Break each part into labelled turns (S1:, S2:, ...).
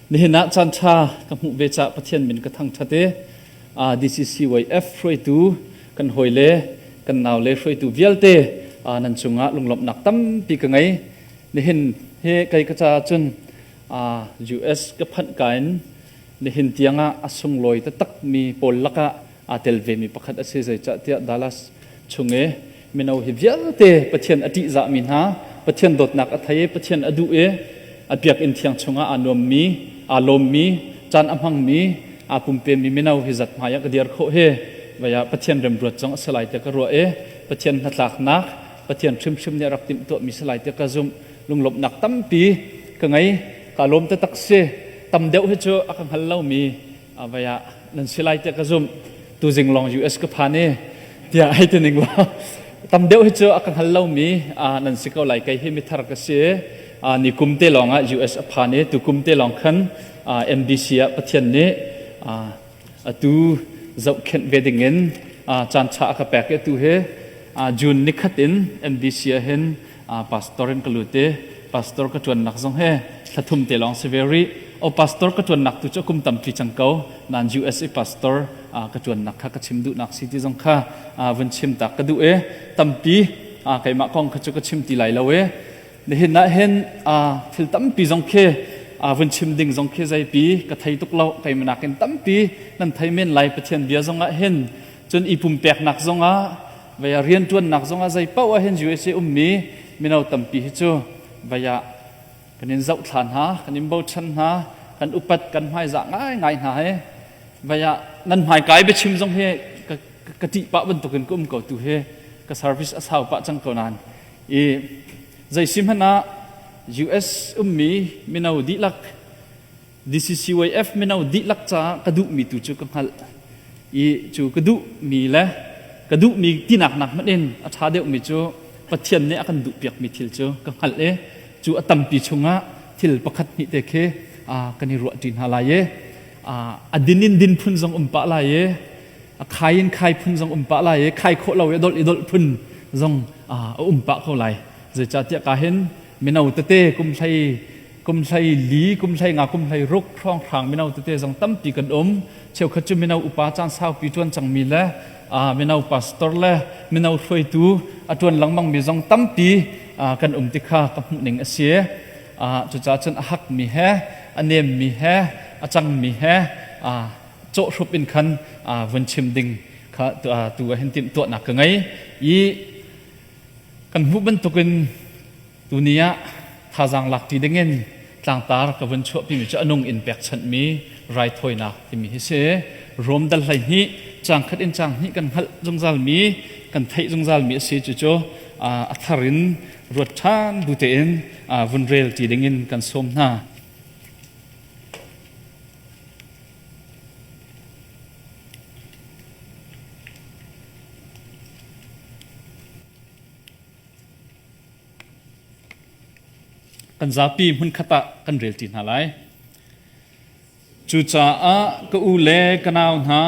S1: Nihin ah caan ṭha ka hmuh ve caah Pathian min ka thangṭhat i DCCYF hruaitu kan hawile kan naule hruaitu vialte nan cungah lunglawmhnak tampi ka ngei. Nihin hi kei ka caah cun US ka phanh ka in nihin tiangah a sunglawi taktakmi pawl lakah aa tel vemi pakhat a si. Zeicahtiah Dallas chung i mino hi vialte Pathian a ṭihzahmi hna, Pathian dawtnak a thei i Pathian a duh i a biakinn thiang chungah aa nuammi, aa lawmmi, caan a hmangmi, aa pumpemi mino hi zat hmai ah ka dir khawh hi vei ah Pathian remruat zong a si lai tiah ka ruah i Pathian hnatlaknak, Pathian hrimhrim nih a rak timhtuahmi si lai tiah ka zumh. Lunglawmhnak tampi ka ngei. Kaa lawm taktak si. Tam deuh hi cu a ka hngal lomi vei ah nan si lai tiah ka zumh. Tuzing lawng US ka phan i tiah hei ti ning law tam deuh hi cu a ka hngal lomi nan si ko lai. Kei hi mithar ka si. Ni kum te lawng ah US a phan i tu kum te lawng khan MBC ah Pathian nih atu zohkhenh ve ding in caan ṭha a ka pek i atu hi June nikhat in MBC ah hin pastor in ka lut i pastor ka ṭuannak zong he thla thum te lawng si ve rih. O pastor ka ṭuannak tu cu kum tampi cang ko nain US i pastor ka ṭuannak kha ka chim duhnak si ti zong kha vun chim tak ka duh i tampi keimah kong kha cu ka chim ti lai lo i nihin ah hin thil tampi zong khi vun chim ding zong khi zeipi ka thei tuk lo. Keimah nakin tampi nan thei men lai. Pathian bia zong ah hin cun i pumpeknak zong ah vei ah rianṭuannak zong ah zei paoh ah hin USA ummi mino tampi hi cu vei ah kan in zohthla hna, kan in bochan hna, kan upat, kan hmaizah ngaingai hna he vei ah nan hmaikai biachim zong hi ka ṭih pah bantukin ka um ko. Tu hi ka service a sau pah cang ko nain i zei si hmanh ah US ummi mino dihlak, DCCYF mino dihlak caah ka duhmi tu cu ka hngalh i cu ka duhmi le ka duhmi tinak nak hmanh in a ṭha deuhmi cu Pathian nih a kan duhpiakmi thil cu ka hngalh i cu a tampi chungah thil pakhat hnih te khi kan i ruahṭi hna lai i a din in din phun zong um pah lai i a khai in khai phun zong um pah lai i khai khawh lo i a dolh i dolh phun zong a um pah ko lai. Zeicahtiah ka hin mino tete kum hlei kum hlei li, kum hlei nga, kum hlei ruk hrawnghrang mino tete zong tampi kan um. Cheukhat cu mino upa caan saupi ṭuan cangmi le mino pastor le mino hruaitu a ṭuan lengmangmi zong tampi kan um ti kha ka hmuh ning a si. Cucaah cun a hakmi he, a nemmi he, a cangmi he cawhhrup in khan vun chim ding kha tu ah hin timhtuahnak ka ngei i kan hmuh bantukin tuni ah thazaang lak ṭi dingin tlangtar ka vun chuahpimi cu a nung in pekchanhmi raithawinak timi hi si. Rom dal 12 caang khat in caang hnih kan hngalh zungzalmi, kan theih zungzalmi a si. Cucu a thar in ruat ṭhan bu tein vun rel ṭi dingin kan sawm hna. Kan zapi hmunkhat ah kan relṭi hna lai. Cucaah ka u le ka nau hna,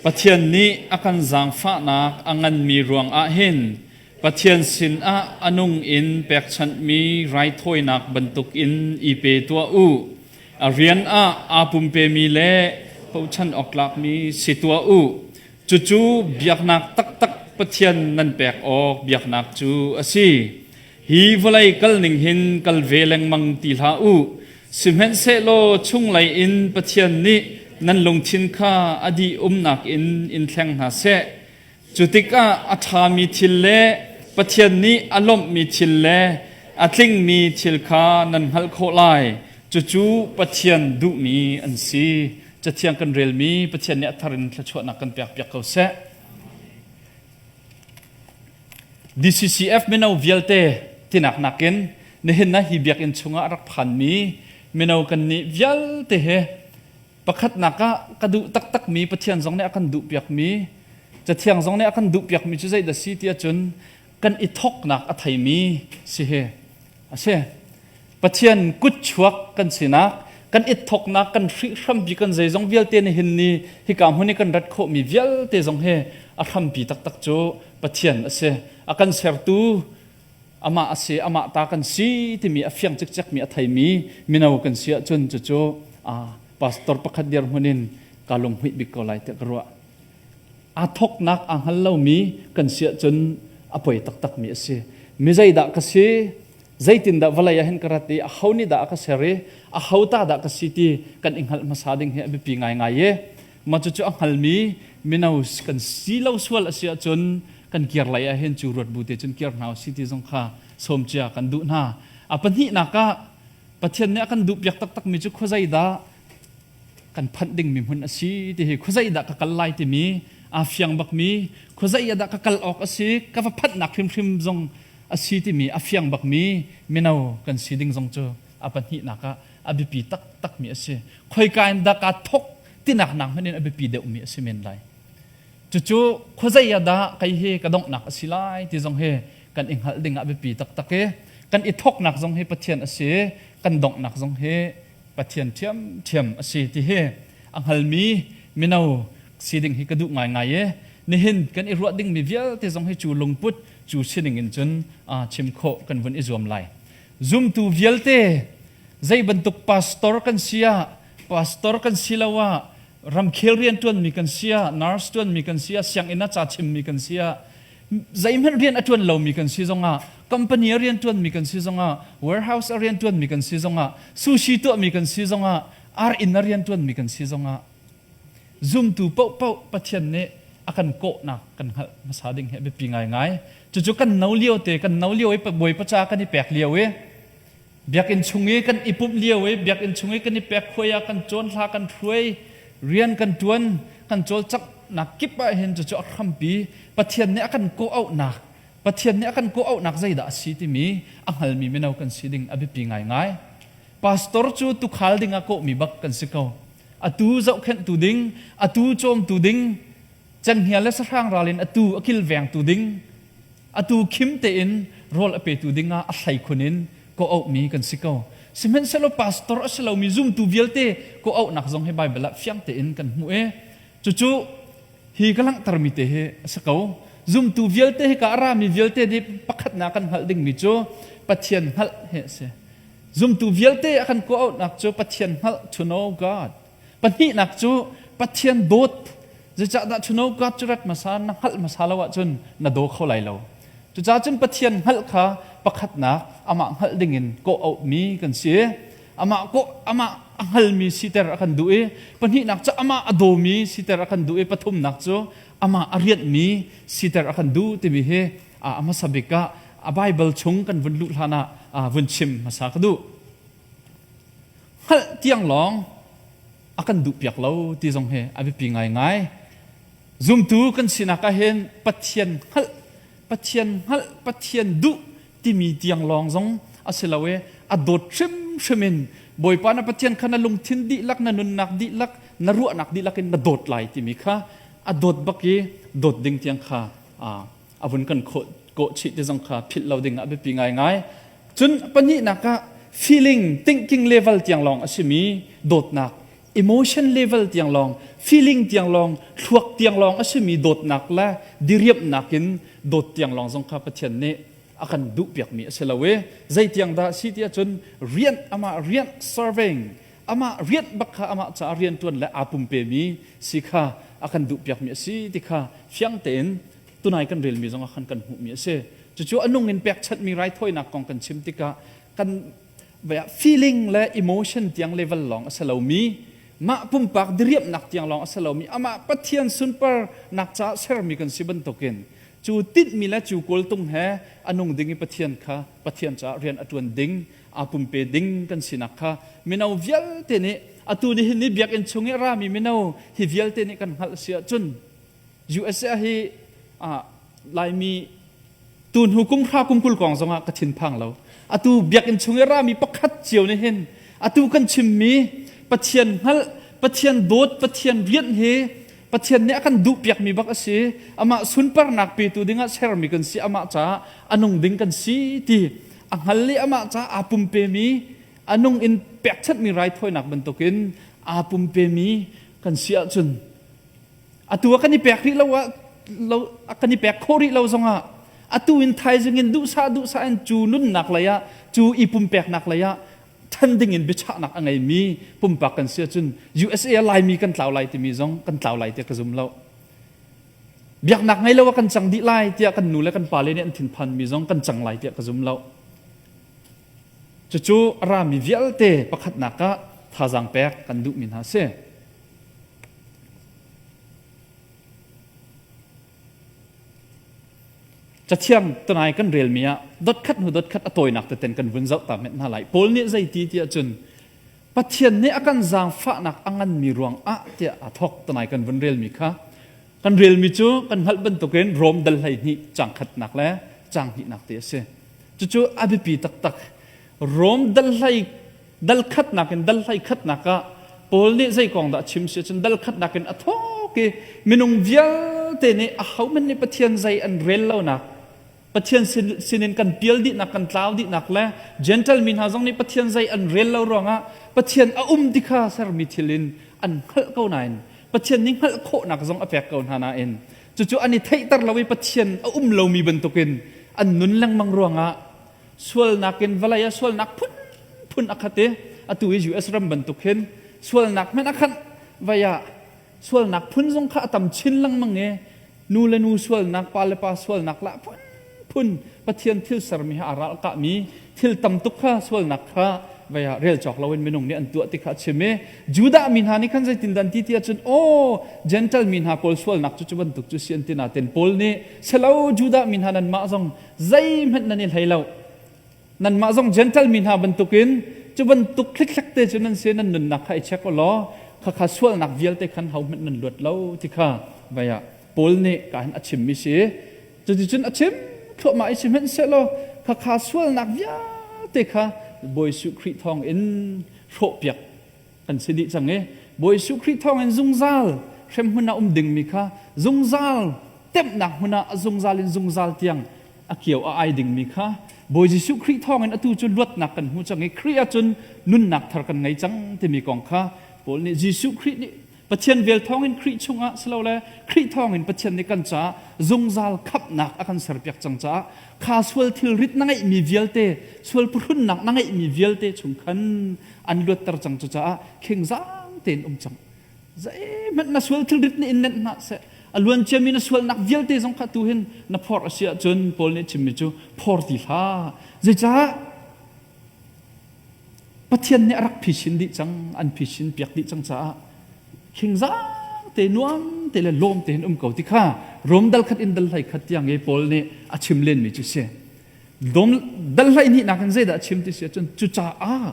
S1: Pathian nih a kan zaangfahnak a nganmi ruangah hin Pathian sinah a nung in pekchanhmi raithawinak bantukin i pe tuah u. A rian ah aa pumpemi le bochan awk tlakmi si tuah u. Cucu biaknak taktak Pathian nan pek awk biaknak cu a si. Hi vawlei kalning hin kal ve lengmang ti hlah u. Sihmanhsehlaw chunglei in Pathian nih nan lungthin kha a dih umnak in in thleng hna seh. Cu tikah a ṭhami thil le Pathian nih a lawmhmi thil le a tlingmi thil kha nan hngalh khawh lai. Cucu Pathian duhmi an si. Cathiang kan relmi Pathian nih a thar in thluachuahnak kan pekpiak ko seh. DCCF mino vialte tinak nakin nihin na hi biakinn chungah a rak phanmi mino kannih vialte he Pakhatnak ah ka duh taktakmi Pathian zong nih a kan duhpiakmi, Cathiang zong nih a kan duhpiakmi cu zeidah si ti ahcun kan i thawknak a theimi si hi a si. Pathian kutchuak kan sinak, kan i thawknak, kan hrihhrampi, kan zeizong vialte nihin ni hika hmun i kan rat khawhmi vialte zong hi a hrampi taktak cu Pathian a si. A kan sertu amah a si, amah ta kan si timi a fiang cikcekmi a theimi mino kan si ahcun cucu pastor pakhat dirhmun in ka lunghmuih bik ko lai tiah ka ruah. Aa thawknak aa hngal lomi kan si ahcun a poi taktakmi a si. Mi zeidah ka si? Zeitindah vawlei ah hin ka rat i aho nih dah a ka ser i aho ta dah ka si ti kan i hngalh hmasa ding hi a biapi ngaingai i mah cucu a hngalmi mino kan si lo sual a si ahcun kan kir lai ah hin cu ruat bu te cun kir hna si ti zong kha sawm cia kan duh hna. A pahnihnak ah Pathian nih a kan duhpiak taktakmi cu khuazei dah kan phanh dingmi hmun a si ti hi khuazei dah ka kal lai timi aa fiang bakmi khuazei ah dah ka kal awk a si ka va phanhnak hrimhrim zong a si timi a fiang bakmi mino kan si ding zong cu a pahnihnak ah a biapi taktakmi a si. Khoika in dah kaa thok tinak nak hmanh in a biapi deuhmi a si men lai. Cucu khuazei ah dah kei hi ka donghnak a si lai ti zong hi kan i hngalh ding ah biapi taktak i kan i thoknak zong hi Pathian a si kan donghnak zong hi Pathian ṭhiamṭhiam a si ti hi a hngalmi mino si ding hi ka duh ngaingai i nihin kan i ruah dingmi vialte zong hi cu lungput cu sining in cun chim khawh kan vun i zuam lai. Zumtu vialte zei bantuk pastor kan si ah pastor kan si lo ah ramkhel rian ṭuanmi kan si ah nurse ṭuanmi kan si ah sianginn ah ca chimmi kan si ah zeihmanh rian a ṭuan lomi kan si zongah company a rian ṭuanmi kan si zongah warehouse a rian ṭuanmi kan si zongah sushi tuahmi kan si zongah ar inn a rian ṭuanmi kan si zongah zumtu paohpaoh Pathian nih a kan kawhnak kan hngalh hmasa ding hi a biapi ngaingai. Cucu kan no lio te kan no lio i Bawipa ca kan i pek lio i Biakinn chung i kan i pumh lio i biakinn chung i kan i pek khuai ah kan cawn hla kan hruai rian kan ṭuan kan cawlcanghnak kip ah hin cucu a hrampi Pathian nih a kan kawh auhnak Pathian nih a kan kawh auhnak zeidah a si timi a hngalmi mino kan si ding a biapi ngaingai. Pastor cu tukhal ding ah kawhmi bak kan si ko. Atu zohkhenhtu ding, atu cawmtu ding, cenghngia le sahrang ral in atu a kilvengtu ding, atu khim tein rawl a petu dingah a hleikhun in kawh-auhmi kan si ko. Sihmanhsehlaw pastor a si lomi zumtu vialte kawh-auhnak zong hi Baibal ah fiang tein kan hmuh i cucu hi ka langhtermi te hi a si ko. Zumtu vialte hi ka a rami vialte nih pakhatnak kan hngalh dingmi cu Pathian hngalh hi a si. Zumtu vialte a kan kawh-auhnak cu Pathian hngalh to know God. Pahnihnak cu Pathian dawt. Zeicahdah to know God cu rat hmasa na hngalh hmasa lo ahcun na daw kho lai lo. Cucaah cun Pathian hngalh kha pakhatnak amah hngalh dingin kawh auhmi kan si. Amah kawh amah a hngalmi siter a kan duh i pahnihnak cu amah a dawmi siter a kan duh i pathumnak cu amah a rianhmi siter a kan duh timi hi a hmasa bik ah a Bible chung kan vun luh hlan ah vun chim hmasa ka duh. Hngalh tiang lawng a kan duhpiak lo ti zong hi a biapi ngaingai. Zumtu kan sinak ah hin Pathian hngalh, Pathian hngalh, Pathian duh timi tiang lawng zong a si lo i a dawt hrimhrim in Bawipa na Pathian kha na lungthin dihlak, na nunnak dihlak, na ruahnak dihlak in na dawt lai timi kha a dawt bak i dawt ding tiang kha a vun kan khawh kawh chih ti zong kha philh lo ding ah biapi ngaingai. Cun pahnihnak ah feeling, thinking level tiang lawng a simi dawtnak, emotion level tiang lawng, feeling tiang lawng, thluak tiang lawng a simi dawtnak le diriamhnak in dawt tiang lawng zong kha Pathian nih a kan duhpiakmi a si lo i zeitiang dah si ti ahcun rian amah rian serving amah rian bak kha amah caah rian ṭuan le aa pumpemi si kha a kan duhpiakmi a si ti kha fiang tein tunai kan relmi zong ah khan kan hmuhmi a si. Cucu a nung in pekchanhmi raithawinak kong kan chim tikah kan feeling le emotion tiang level lawng a si lomi mah pumpak diriamhnak tiang lawng a si lomi amah Pathian sunparnak caah sermi kan si bantukin cu tinhmi le cu kawltung he a nung ding i Pathian kha Pathian caah rian a ṭuan ding aa pumpe ding kan sinak kha mino vialte nih atu nihin ni biakinn chung i a rami mino hi vialte nih kan hngalh si ahcun USA hi Laimi tu hnu kum hra kum 20 kong zongah ka thinphang lo. Atu biakinn chung i rami pakhat cio nih hin atu kan chimmi Pathian hngalh, Pathian dawt, Pathian rianh hi Pathian nih a kan duhpiakmi bak a si. Amah sunparnak petu dingah sermi kan si, amah caah a nung ding kan si ti a hngal i amah caah aa pumpemi a nung in pekchanhmi raithawinak bantukin aa pumpemi kan si ahcun atu ah kan i pek rih lo ah lo kan i pek khawh rih lo zongah atu in thaizing in duhsah duhsah in cu nunnak lei ah cu i pumpeknak lei ah chan ding in biachahnak a ngeimi pumpak kan si ahcun USA ah Laimi kan tlau lai timi zong kan tlau lai tiah ka zum lo. Biaknak ngei lo ah kan cang dih lai tiah kan nu le kan pale nih an thinphanmi zong kan cang lai tiah ka zum lo. Cucu a rami vialte pakhatnak ah thazaang pek kan duhmi hna a si. Cathiang tunai kan relmi ah dotkhat hnu dotkhat a tawinak teten kan vun zoh ta met hna lai. Paul nih zeiti ti ahcun Pathian nih a kan zaangfahnak a nganmi ruang ah tiah a thawk tunai kan vun relmi kha kan relmi cu kan hngalh bantukin Rom dal 12 caang khatnak le caang hnihnak te a si. Cucu a biapi taktak. Rom dal hlei dal khatnak in dal hlei khatnak ah Paul nih zei kong dah a chim si cun dal khatnak in a thawk i minung vialte nih ahohmanh nih Pathian zei an rel lonak Pathian sinin kan pial dihnak kan tlau dihnak le Gentle mi hna zong nih Pathian zei an rel lo ruangah Pathian a um ti kha sermi thil in an hngalh ko nain Pathian nih hngalh khawhnak zong a pek ko hna nain cucu an i theihter lo i Pathian a um lomi bantukin an nun lengmang ruangah sualnak in vawlei ah sualnak phunphun a khat i atu i US ram bantuk hin sualnak hmanh a khat vai ah sualnak phun zong kha a tam chin lengmang i nu le nu sualnak pa le pa sualnak lah phunphun Pathian thil sermi he aa ralkahmi thil tam tuk kha sualnak kha vai ah rel cawk loin minung nih an tuah ti kha a chim i Judah mi hna nih khan zeitindah an ti ti ahcun aw Gentile mi hna pawl sualnak cu cu bantuk cu si an ti nain Paul nih selo Judah mi hna nanmah zong zeihmanh nan i hlei lo nanmah zong Gentile mi hna bantukin cu bantuk thlikhlek te cu nan si nan nunnak kha i check u law khakha sualnak vialte khan hohmanh nan luat lo ti kha vai ah Paul nih ka hin a chimmi si cuticun a chim thluahmah i sihmanhsehlaw khakha sualnak vialte kha Bawi Jesuh Khrih thawng in hrawhpiak kan si dih cang i Bawi Jesuh Khrih thawngin zungzal hremhmun ah um dingmi kha zungzal temhnak hmun ah zungzal in zungzal tiang a kio a ai dingmi kha Bawi Jesuh Khrih thawngin atu cu luatnak kan hmu cang i Khrih ahcun nunnak thar kan ngei cang timi kong kha Paul nih Jesuh Khrih nih Pathian vel thawngin Khrih chungah silole Khrih thawngin Pathian nih kan caah zungzal khamhnak a kan serpiak cang caah kha sual thilrit na ngeihmi vialte sual phuhrunnak na ngeihmi vialte chung khan an luatter cang cucaah khingzang tein um cang zeihmanh na sual thilrit nih in nenh hna seh a luan ciami na sualnak vialte zong kha tu hin na phor a si ahcun Paul nih chimmi cu phor ti hlah zeicah Pathian nih a rak phisin dih cang an phisin piak dih cang caah khingzang te nuam te le lawm te hin um ko ti kha Rom dal khat in dal hlei khat tiang i Paul nih a chim lenmi cu si Dom dal hlei hnih nakin zeidah a chim ti si ahcun cucaah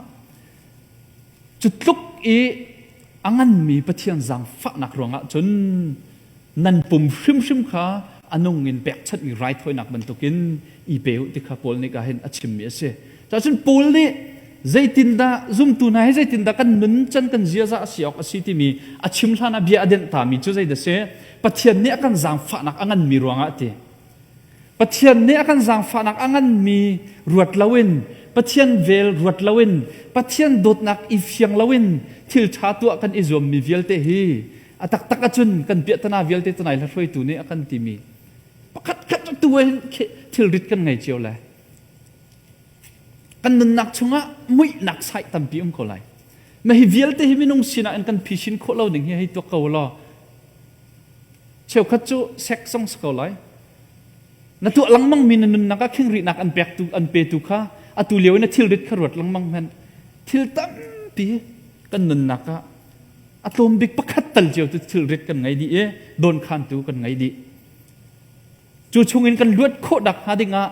S1: cu tluk i a nganmi Pathian zaangfahnak ruangah cun nan pum hrimhrim kha a nung in pekchanhmi raithawinak bantukin i pe u ti kha Paul nih ka hin a chimmi a si. Cun Paul nih zeitindah zumtu hna hi zeitindah kan nun can kan ziaza a si awk a si timi a chim hlan ah bia a denh tami cu zeidah si Pathian nih a kan zaangfahnak a nganmi ruangah a ti. Pathian nih a kan zaangfahnak a nganmi ruat loin, Pathian vel ruat loin, Pathian dawtnak i fiang loin thil ṭha tuah kan i zuammi vialte hi a taktak ahcun kan piahtana vialte tunai hla hruaitu nih a kan timi pakhat khat tu hin thilrit kan ngei cio lai. Kan nunnak chungah muihnak sai tampi um ko lai. Mah hi vialte hi minung sinah in kan phisin khawh lo ning hi hei tuak ko law cheukhat cu sex zong si ko lai. Na tuah lengmang mi na nunnak ah khingrihnak an pektu an petu kha atu lio in na thilrit kha ruat lengmang hmanh. Thil tampi kan nunnak ah a tlawm bik pakhat tal cio cu thilrit kan ngei dih i dawnkhantu kan ngei dih. Cu chungin kan luat khawh dak hnga dingah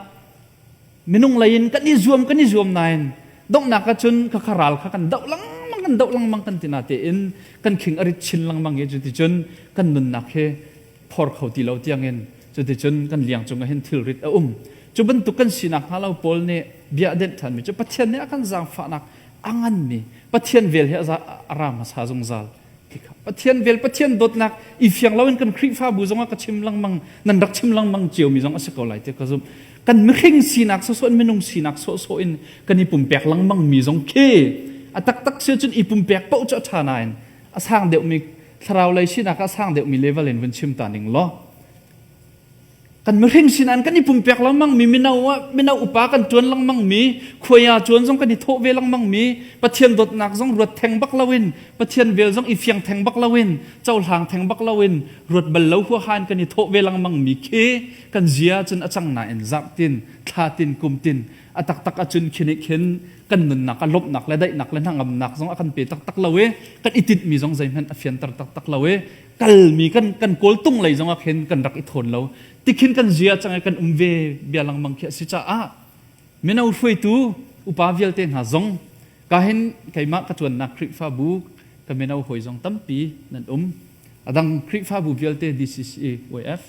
S1: minung lei in kan i zuam kan i zuam nain donghnak ah cun khakha ral kha kan doh lengmang kan doh lengmang kan ti na tein kan khing a rit chin lengmang i cuticun kan nunnak hi phor kho ti lo tiangin cuticun kan liang cungah hin thilrit a um cu bantuk kan sinak hnga lo Paul nih bia a denh ṭhanmi cu Pathian nih a kan zaangfahnak a nganmi Pathian vel hi a ra hmasa zungzal Pathian vel Pathian dawtnak i fiang loin kan Khrihfabu zongah ka chim lengmang nan rak chim lengmang ciomi zong a si ko lai ti ka zumh kan mihring sinak sawsawh in minung sinak sawhsawh in kan i pumpek lengmang mi zong khi a taktak si cun i pumpek paoh cu a ṭha nain a sang deuhmi thlarau lei sinak ah a sang deuhmi level in vun chim ta ning law. Kan mihring sinan kan i pumpek lengmang mi mino ah mino upa kan ṭuan lengmang mi khuaya ṭuan zong kan i thawh ve lengmang mi Pathian dawtnak zong ruat theng bak loin Pathian vel zong i fiang theng bak loin cohlang theng bak loin ruat bal lo huaha in kan i thawh ve lengmang mi khi kan zia cun a cang nain zarhtin thlatin kumtin a taktak ahcun khi nih khin kan nunnak a lawmhnak le daihnak le hnangamnak zong a kan pe taktak lo i kan i tinhmi zong zeihmanh a fianter taktak lo i kalmi kan kan kawltung lei zong ah khin kan rak i thawn lo. Tikhin kan zia cang i kan um ve bia lengmang khi a si caah mino hruaitu upa vialte hna zong ka hin keimah ka ṭuannak Khrihfabu ka mino hawi zong tampi nan um. A dang Khrihfabu vialte DCC YF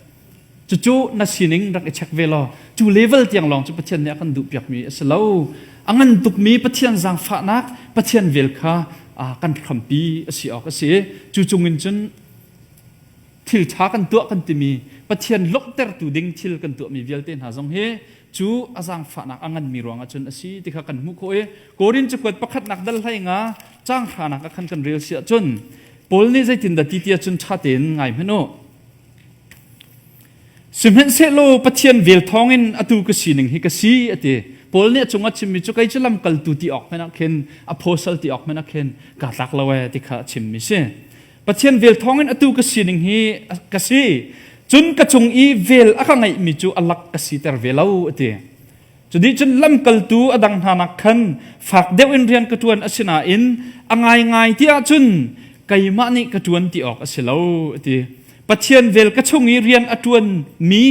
S1: cucu na sining rak i check ve law cu level tiang lawng cu Pathian nih a kan duhpiakmi a si lo. A ngan tukmi Pathian zaangfahnak Pathian vel kha kan hrampi a si awk a si. Cu cungin cun thil ṭha kan tuah kan timi Pathian lawmhtertu ding thil kan tuahmi vialte hna zong hi cu a zaangfahnak a nganmi ruangah cun a si ti kha kan hmuh khawh i Korin cakuat pakhatnak dal hlei nga caang hranak ah khan kan rel si ahcun Paul nih zeitindah ti ti ahcun ṭha tein ngai hmanh u. Sihmanhsehlaw Pathian vel thawngin atu ka sining hi ka si a ti. Paul nih a cung a chimmi cu kei cu lamkaltu ti awk hmanh ah khin apostle ti awk hmanh ah khin kaa tlak lo ee ti kha a chimmi si. Pathian vel thawngin atu ka sining hi ka si. Cun ka cung i vel a ka ngeihmi cu a lak ka siter ve lo a ti. Cunih cun lamkaltu a dang hna nak khan fak deuh in rian ka ṭuan asinain a ngaingai ti ahcun keimah nih ka ṭuan ti awk a si lo a ti. Pathian vel ka chung i rian a ṭuanmi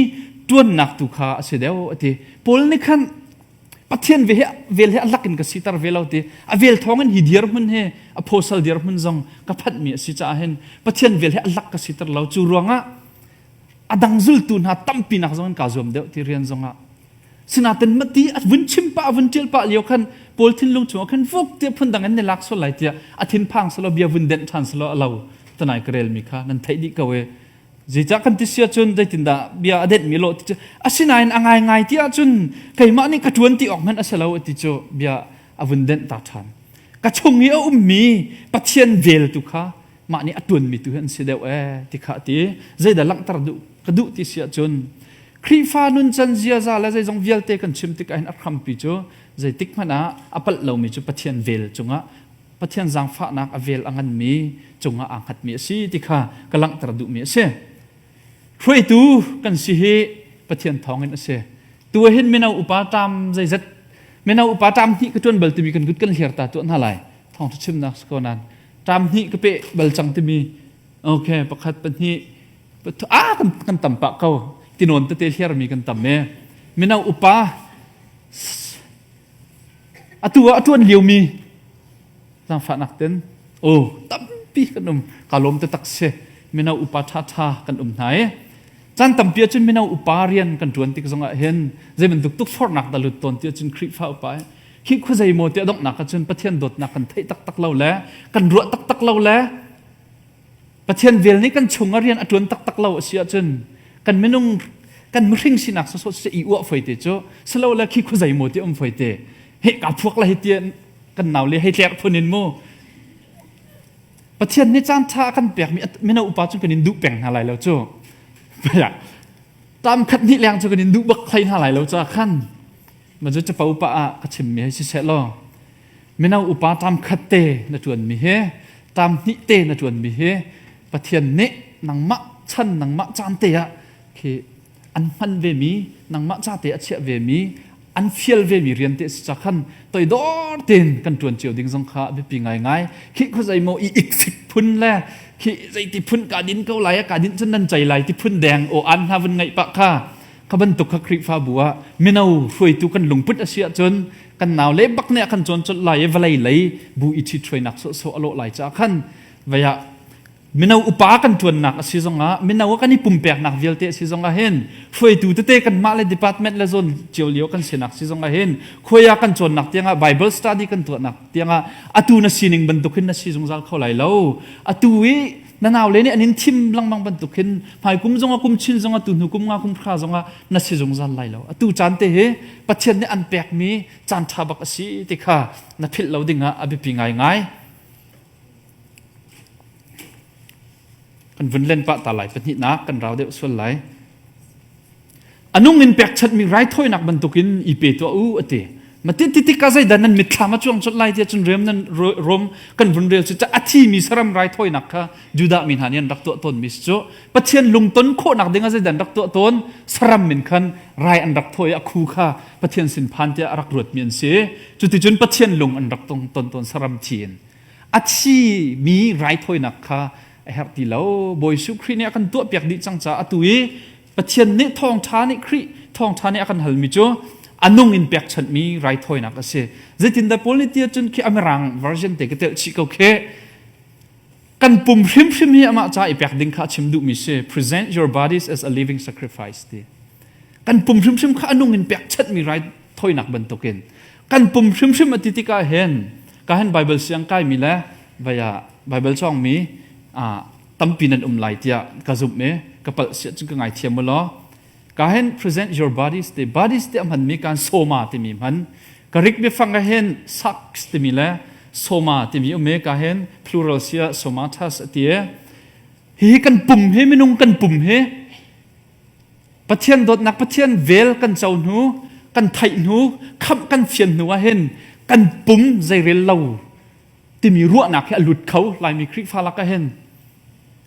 S1: ṭuannak tu kha a si deuh a ti. Paul nih khan Pathian vel hi a lak in ka siter ve lo ti. A vel thawng in hi dirhmun hi a phosal dirhmun zong ka phanhmi a si caah hin Pathian vel hi a lak ka siter lo. Cu ruangah a dang zultu hna tampi nak zong in kaa zuam deuh ti rian zongah Sinain mati a vun chim pah a vun ṭial pah lio khan Paul thinlung chungah khan vuk tiah phundang in ni lak sual lai tiah a thinphang selaw bia vun denh ṭhan selaw a lo tanai ka relmi kha nan theih dih ko e. Zeicah kan ti sia cun zeitindah bia a denhmi lawh ti cu asinain a ngaingai ti ahcun keimah nih ka ṭuan ti awk hmanh a si lo ti cu bia a vun denh ta ṭhan. Ka chung i a ummi Pathian vel tu kha mah nih a ṭuanmi tu hi an si deuh ee ti kha a ti. Zeidah langhter duh ka duh ti si ahcun Khrihfa nuncan ziaza le zeizong vialte kan chim tikah hin a hrampi cu zeitik hmanh ah a palh lomi cu Pathian vel cungah Pathian zaangfahnak a vel a nganmi cungah aa hngatmi a si ti kha ka langhter duhmi a si. Hruaitu kan si hi Pathian thawngin a si. Tu hin mino upa ṭam zeizat mino upa ṭam hnih ka ṭuan bal timi kan kut kan hliar ta tuah hna lai. Thawngṭha chimnak si ko nain ṭam hnih ka peh bal cang timi okay pakhat pahnih ah kan, kan tam pah ko tinawn tete hliarmi kan tam e mino upa atu ah a ṭuan liomi zaangfahnak ten o tampi kan um ka lawm te tak si mino upa ṭha ṭha kan um hna e caan tampi ahcun mino upa rian kan ṭuan tik zongah hin zei bantuk tukforhnak dah lut tawn ti ahcun Khrihfa upa hi khuazei maw ti a donghnak ahcun Pathian dawtnak kan theih taktak lo le kan ruah taktak lo le Pathian vel nih kan chung ah rian a ṭuan taktak lo a si ahcun kan minung kan mihring sinak sawsawh si i uah foi te cu silo le khi khuazei maw ti um foi te he ka phuak la hi ti kan nau le hei tlerh phun in mu. Pathian nih caan ṭha a kan pekmi mino upa cu kan in duh peng hna lai lo cu. Tam khat hnih leng cu kan in duh bak hlei hna lai lo ca khan ma cu capo pa ah ka chimmi hei si seh law mino upa tam khat te na ṭuanmi hi tam hnih te na ṭuanmi hi Pathian nih nangmah chan nangmah caan te ah khi an hman vemi nangmah ca te a chiah vemi an fial vemi rian te si ca khan toidor tein kan ṭuan cio ding zong kha biapi ngaingai. Khi khuazei maw i ikfik phun le khi zeiti phun ka din ko lai ka din cun nan cei lai ti phun deng aw an hna vun ngaih pah kha kha bantuk kha Khrihfabu ah mino hruaitu kan lungput a si ahcun kan nau le bak nih a kan cawn colh lai i vawlei lei bu i ṭhithruainak sawhsawh a lawh lai caah khan vei ah mino upa kan ṭuannak a si zongah mino kan i pumpeknak vialte a si zongah hin hruaitu tete kanmah le department le zone cio lio kan sinak si zongah hin khuai ah kan cawnnak tiangah Bible study kan tuahnak tiangah atu na sining bantuk hin na si zungzal kho lai lo. Atu i na naule nih an in thim lengmang bantuk hin hmaikum zongah kum chin zongah tu hnu kum nga kum hra zongah na si zungzal lai lo. Atu caan te hi Pathian nih an pekmi caan ṭha bak a si ti kha na philh lo dingah a biapi ngaingai. Kan vun len pah ta lai pahnihnak kan rau deuh sual lai. A nung in pekchanhmi raithawinak bantukin i pe tuah u a ti. Mati ti tikah zeidah nan mitthlam a cuang colh lai tiah cun rem nan rom kan vun rel cu a thimi saram raithawinak kha Judah mi hna nih an rak tuah tawnmi cu Pathian lungton khawhnak ding ah zeidah an rak tuah tawn saram min khan rai an rak thawi a khu kha Pathian sin phan tiah a rak ruatmi an si. Cuticun Pathian lung an rak tong ton tawn saram thi in. A thimi raithawinak kha a herh ti lo. Bawi Jesuh Khrih nih a kan tuahpiak dih cang caah atu i Pathian nih thawngṭha nih Khrih thawngṭha nih a kan halmi cu a nung in pekchanhmi raithawinak a si. Zeitindah Paul nih ti ahcun khi a mirang version te ka telh chih ko khi kan pum hrimhrim hi amah ca i pek ding kha a chim duhmi si. Present your bodies as a living sacrifice ti. Kan pum hrimhrim kha a nung in pekchanhmi raithawinak bantukin kan pum hrimhrim a ti tikah hin ka hin Bible siang kaimi le vaya Bible cawngmi tampi nan um lai tiah ka zumh i ka palh siah cun ka ngaithiam u law ka hin present your bodies te bodies te a hmanmi kan soma timi hman Greek biafang ah hin sarx timi le soma timi um i ka hin plural sia somatas a ti i hihi kan pum hi minung kan pum hi Pathian dawtnak Pathian vel kan co hnu kan theih hnu khamh kan fian hnu ah hin kan pum zeirel lo timi ruahnak hi a lut kho Laimi Khrihfa lakah hin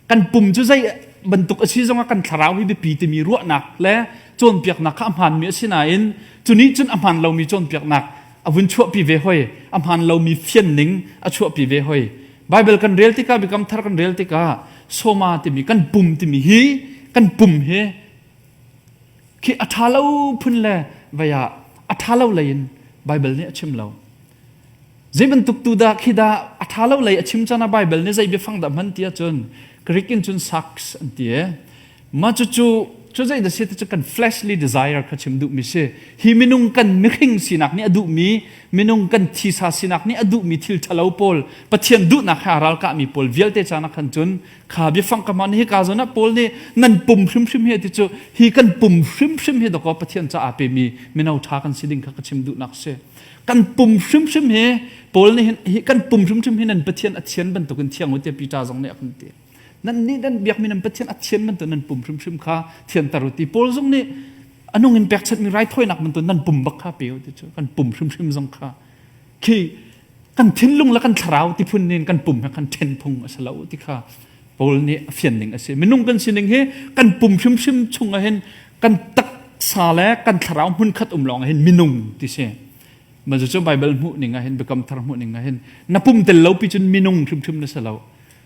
S1: kan pum cu zei bantuk a si zongah kan thlarau hi biapi timi ruahnak le cawnpiaknak kha a hmaanmi a si nain cu nih cun a hmaan lomi cawnpiaknak a vun chuahpi ve hoi a hmaan lomi fianning a chuahpi ve hoi Bible kan rel tikah Biakam Thar kan rel tikah soma timi kan pum timi hi kan pum hi khi a ṭha lo phun le vei ah a ṭha lo lei in Bible nih a chim lo Zei bantuk tu dah khi dah a ṭha lo lei a chim caan ah Baibal nih zei biafang dah hman ti ahcun Greek in cun sarx an ti e. Mah cucu cu zei dah si ti cu kan fleshly desire kha chim duhmi si. Hi minung kan mihring sinak nih a duhmi, minung kan thisa sinak nih a duhmi thil ṭhalo pawl, Pathian duhnak he aa ralkahmi pawl vialte caan ah khan cun kha biafang ka hman hi ka zawn ah Paul nih nan pum hrimhrim hi ti cu hi kan pum hrimhrim hi dakaw Pathian caah pemi mino ṭha kan si ding kha ka chim duhnak si. Kan pum hrimhrim hi Paul nih hin hi kan pum hrimhrim hi nan Pathian a thian bantukin thiang u tiah Peter zong nih a kan ti. Nan nih nan biakmi nan Pathian a thian bantuk nan pum hrimhrim kha thianter u ti. Paul zong nih a nung in pekchanhmi raithawinak bantuk nan pum bak kha pe u ti cu kan pum hrimhrim zong kha khi kan thinlung le kan thlarau ti phun in kan pum he kan ṭhen phung a si lo ti kha Paul nih a fian ning a si. Minung kan sining hi kan pum hrimhrim chung ah hin kan taksa le kan thlarau hmunkhat um lawng ah hin minung ti si. Mah cu Bible hmuh ning ah hin Biakam Thar hmuh ning ah hin na pum tel lo pi cun minung hrimhrim na si lo.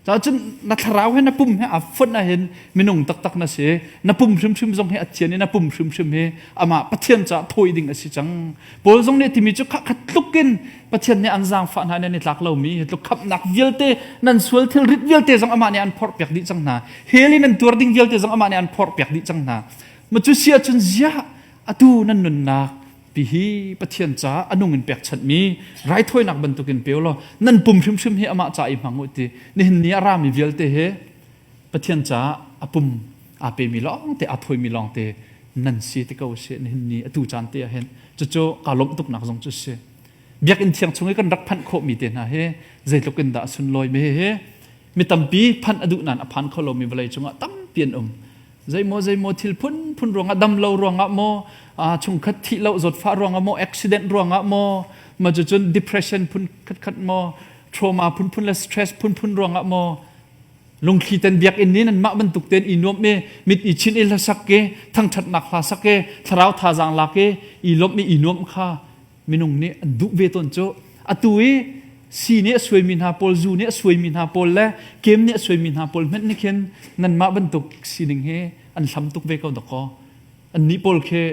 S1: Caah cun na thlarau he na pum he aa fonh ah hin minung taktak na si. Na pum hrimhrim zong hi a thian i na pum hrimhrim hi amah Pathian caah thawi ding a si cang. Paul zong nih a timi cu kha khat tluk in Pathian nih an zaangfah hna nan i tlak lomi hi tluk khamhnak vialte nan sual thil rit vialte zong amah nih an phorhpiak dih cang hna. Hell in nan tuar ding vialte zong amah nih an phorhpiak dih cang hna. Ma cu si ahcun ziah atu nan nunnak pi hi Pathian caah a nung in pekchanhmi raithawinak bantukin pe u law nan pum hrimhrim hi amah ca i hmang u ti nihin ni a rami vialte hi Pathian caah a pum aa pemi lawngte aa thawimi lawngte nan si ti ko si nihin ni atu caan te ah hin cucu kaa lawmh tuknak zong cu si biakinn thiang chung i kan rak phanh khawhmi te hna hi zeitluk in dah a sunlawi mi hi mi tampi phanh a duh nain a phan kho lomi vawlei cungah tampi an um zeimaw zeimaw thil phunphun ruangah dam lo ruangah maw chungkhat thih lo zawtfah ruangah maw accident ruangah maw ma cucun depression phun khatkhat maw trauma phunphun le stress phunphun ruangah maw lungthli ten biakinn ni nan mah bantuk ten i nuam i mit i chin i hlasak ke thangthatnak hla sak ke thlarau thazaang lak i i lawmh i i nuam kha minung nih an duh ve tawn cu atu i si nih a suaimi hna pawl zu nih a suaimi hna pawl le kem nih a suaimi hna pawl hmenh nih khin nanmah bantuk sining hi an hlam tuk ve ko dakaw annih pawl khi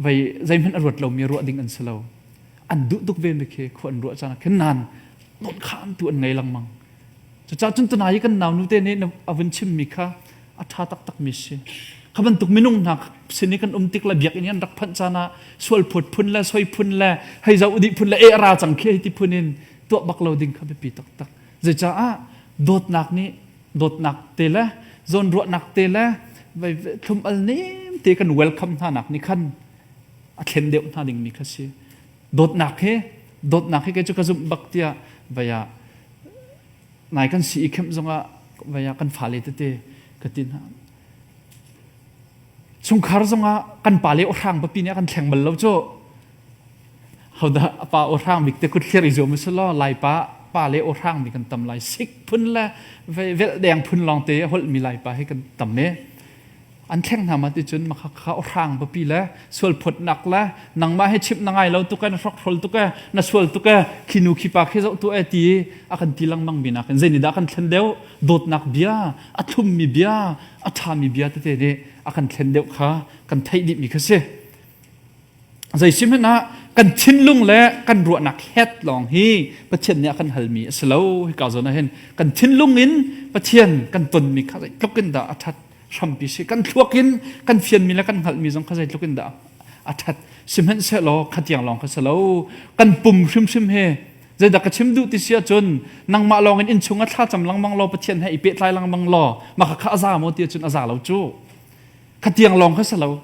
S1: vei zeihmanh a ruat lomi ruah ding an si lo an duh tuk ve mi khi khua an ruah caan ah khin nan khan tu an ngei lengmang Cucaah cun tunai i kan naunu te nih a vun chimmi kha a ṭha taktakmi si. Kha bantuk minung hna sin i kan um tik le biakinn i an rak phanh caan ah sual phut phun le soi phun le hei zoh dih phun le eh ra cang khi hei ti phun in tuah bak lo ding kha biapi taktak. Zeicah dawtnak nih dawtnak te le zawnruahnak te le thlum al nem te kan welcome hna nak nih khan a thlen deuh hna dingmi kha si. Dawtnak he dawtnak he kei cu ka zumh bak tiah vai ah nai kan si i khemh zongah vai ah kan fale tete ka ti hna. Chungkhar zongah kan pa le awhrang papi nih a kan thleng bal lo cu. Hodah a pa awhrang bik te kut thlir i zuam usih law Laipa pa le awhrang mi kan tam lai. Sik phun le velhdeng phun lawng te a holhmi Laipa hi kan tam e. An thleng hna ma ti cun makha kha awhrang papi le sual phawtnak le nangmah he chimh na ngai lo tuk e na hrokhrol tuk e na sual tuk e khi nu khi pa khi zoh tu e ti a kan ti lengmang mi nakin zei nih dah kan thlen deuh dawtnak bia a thlummi bia a ṭhami bia tete nih a kan thlen deuh kha kan theih dihmi kha si. Zei si hmanh ah kan thinlung le kan ruahnak het lawng hi Pathian nih a kan halmi a si lo. Hika zawn ah hin kan thinlung in Pathian kan tonmi kha zeitluk in dah a ṭhat hrampi si. Kan thluak in kan fianmi le kan hngalhmi zong kha zeitluk in dah a ṭhat. Sihmanhsehlaw khatiang lawng kha si lo. Kan pum hrimhrim hi Zeidah ka chim duh ti si ahcun nangmah lawng in innchung ah thlacam lengmang law Pathian he i pehtlai lengmang law mah kha a za maw ti ahcun a za lo cu. Khatiang lawng kha si lo.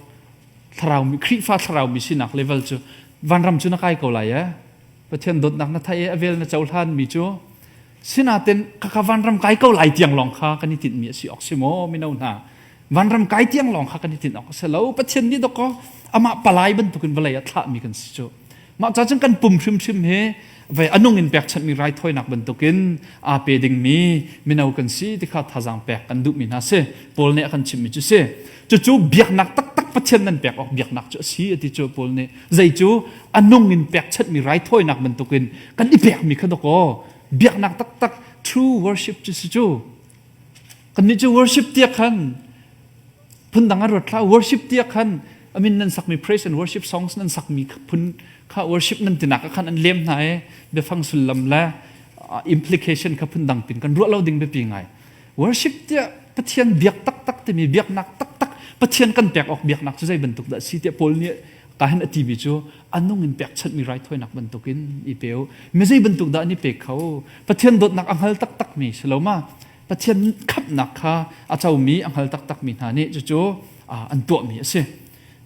S1: Thlarau mi Khrihfa thlarau mi sinak level cu vanram cu na kai ko lai eh. Pathian dawtnak na theih i a vel na cohlan mi cu sinaten khakha vanram kai ko lai tiang lawng kha kan i tinhmi a si awk si maw mino hna vanram kai tiang lawng kha kan i tinh awk a si lo Pathian nih dawkaw amah palai bantukin vawlei ah thlahmi kan si cu Mah ca cun kan pum hrimhrim hi vei a nung in pekchanhmi raithawinak bantukin aa pe dingmi mino kan si ti kha thazaang pek kan duhmi hna si. Paul nih a kan chimhmi cu si. Cucu biaknak taktak Pathian nan pek awk biaknak cu a si a ti cu Paul nih. Zei cu a nung in pekchanhmi raithawinak bantukin kan i pekmi kha dawkaw biaknak taktak true worship cu si cu. Kannih cu worship tiah khan phundang a ruat hlah worship tiah khan amin nan sakmi praise and worship songs nan sakmi phun kha worship nan tinak ah khan an lem hna i biafang sullam le implication kha phundang pin kan ruah lo ding biapi ngai worship tiah Pathian biak taktak timi biaknak taktak Pathian kan pek awk biaknak cu zei bantuk dah si tiah Paul nih ka hin a timi cu anung in pekchanhmi raithawinak bantukin i pe u mi zei bantuk dah an i pe kho Pathian dawtnak a hngal taktak mi si lo ma Pathian khamhnak kha a comi a hngal taktakmi hna nih cucu an tuahmi a si.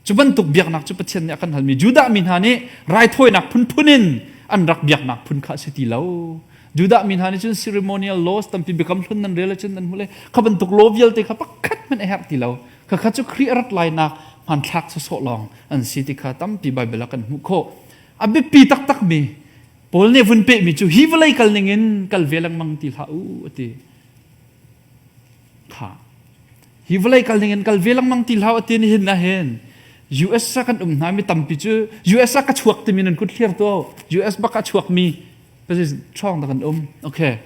S1: Cu bantuk biaknak cu Pathian nih a kan halmi Judah mi hna nih raithawinak phunphun in an rak biaknak phun kha a si ti lo. Judah mi hna nih cun ceremonial laws tampi biakam hlun nan rel ahcun nan hmuh le kha bantuk law vialte kha pakhat hmanh a herh ti lo. Khakha cu Khrih a rat lainak hmanthlak sawsawh lawng an si ti kha tampi Baibal ah kan hmuh khawh. A biapi taktakmi Paul nih vun pehmi cu hi vawlei kal ning in kal ve lengmang ti hlah u a ti. Kha. Hi vawlei kal ning in kal ve lengmang ti hlah u a ti ni hin na hin US ah kan um hna mi tampi cu US ah ka chuak timi nan kut hlir to US bak a chuak mi pasi ṭhawng da kan um. Okay.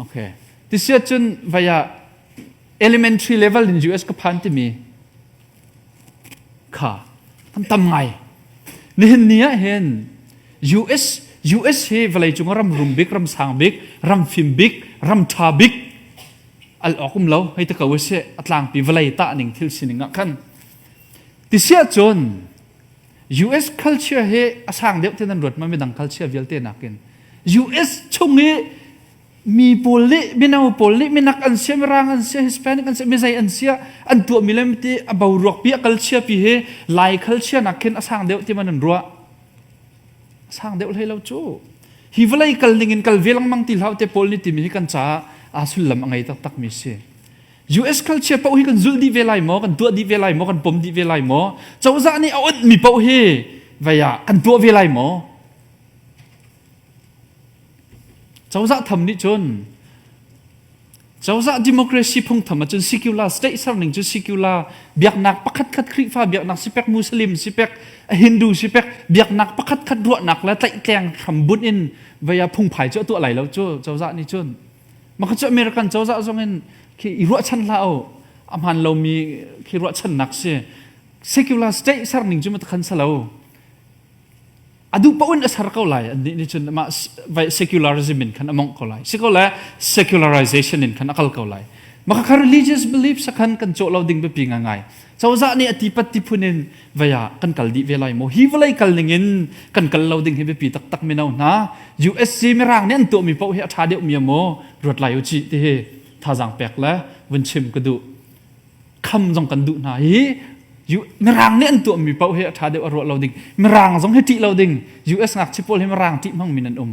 S1: Okay. Tisia cun vaya elementary level in US ka phan timi kha an tam ngai. Nihin ni ah hin US US hi vawleicung ram rum bik, ram sang bik, ram fim bik, ram ṭha bik al awk um lo hei te ko si a tlangpi vawlei tah ning thil sining ah khan tisiah cun US culture hi a sang deuh te nan ruat ma midang culture vialte nakin US chung i mi pawl nih mino pawl nih minak an sia mirang an sia Hispanic an sia mizei an sia an tuahmi le ti a boruak pi a kalchia pi hi lai culture nak khin a sang deuh ti man an ruah a sang deuh hlei lo cu hi vawlei kal ning in kal ve lengmang ti hlah te pawl nih timi hi kan caah aa sullam a ngei taktak mi si US culture paoh hi kan zulh dih ve lai maw kan tuah dih ve lai maw kan pom dih ve lai maw cozah nih a onh mi paoh hi vei ah kan tuah ve lai maw Cozah tham nih cun cozah democracy phungtham ahcun secular state serning cu secular biaknak pakhatkhat Khrihfa biaknak sipek Muslim sipek Hindu sipek biaknak pakhatkhat ruahnak le tlaihtleng hrambunh in vei ah phungphai cu a tuah lai lo cu cozah nih cun maka cu American cozah zong in khi i ruahchan hlah u a hmaan lomi khi ruahchannak si secular state serning cu matakhan salo a duh paoh in a ser ko lai annih nih cun amah secularism in khan a mongh ko lai si ko le secularization in khan a kal ko lai maka kha religious beliefs khan kan cawh lo ding biapi ngai cozah nih a ti pat ti phun in vei ah kan kal dih ve lai maw hi vawlei kal ning in kan kal lo ding hi biapi taktak mino hna USC mirang nih an tuahmi paoh hi a ṭha deuh mi maw ruat lai u cih ti hi thazaang pek le vun chim ka duh kham zong kan duh hna hi mirang nih an tuahmi paoh hi a ṭha deuh a ruah lo ding mirang zong hi ṭih lo ding US ngakchia pawl hi mirang ṭih hmangmi nan um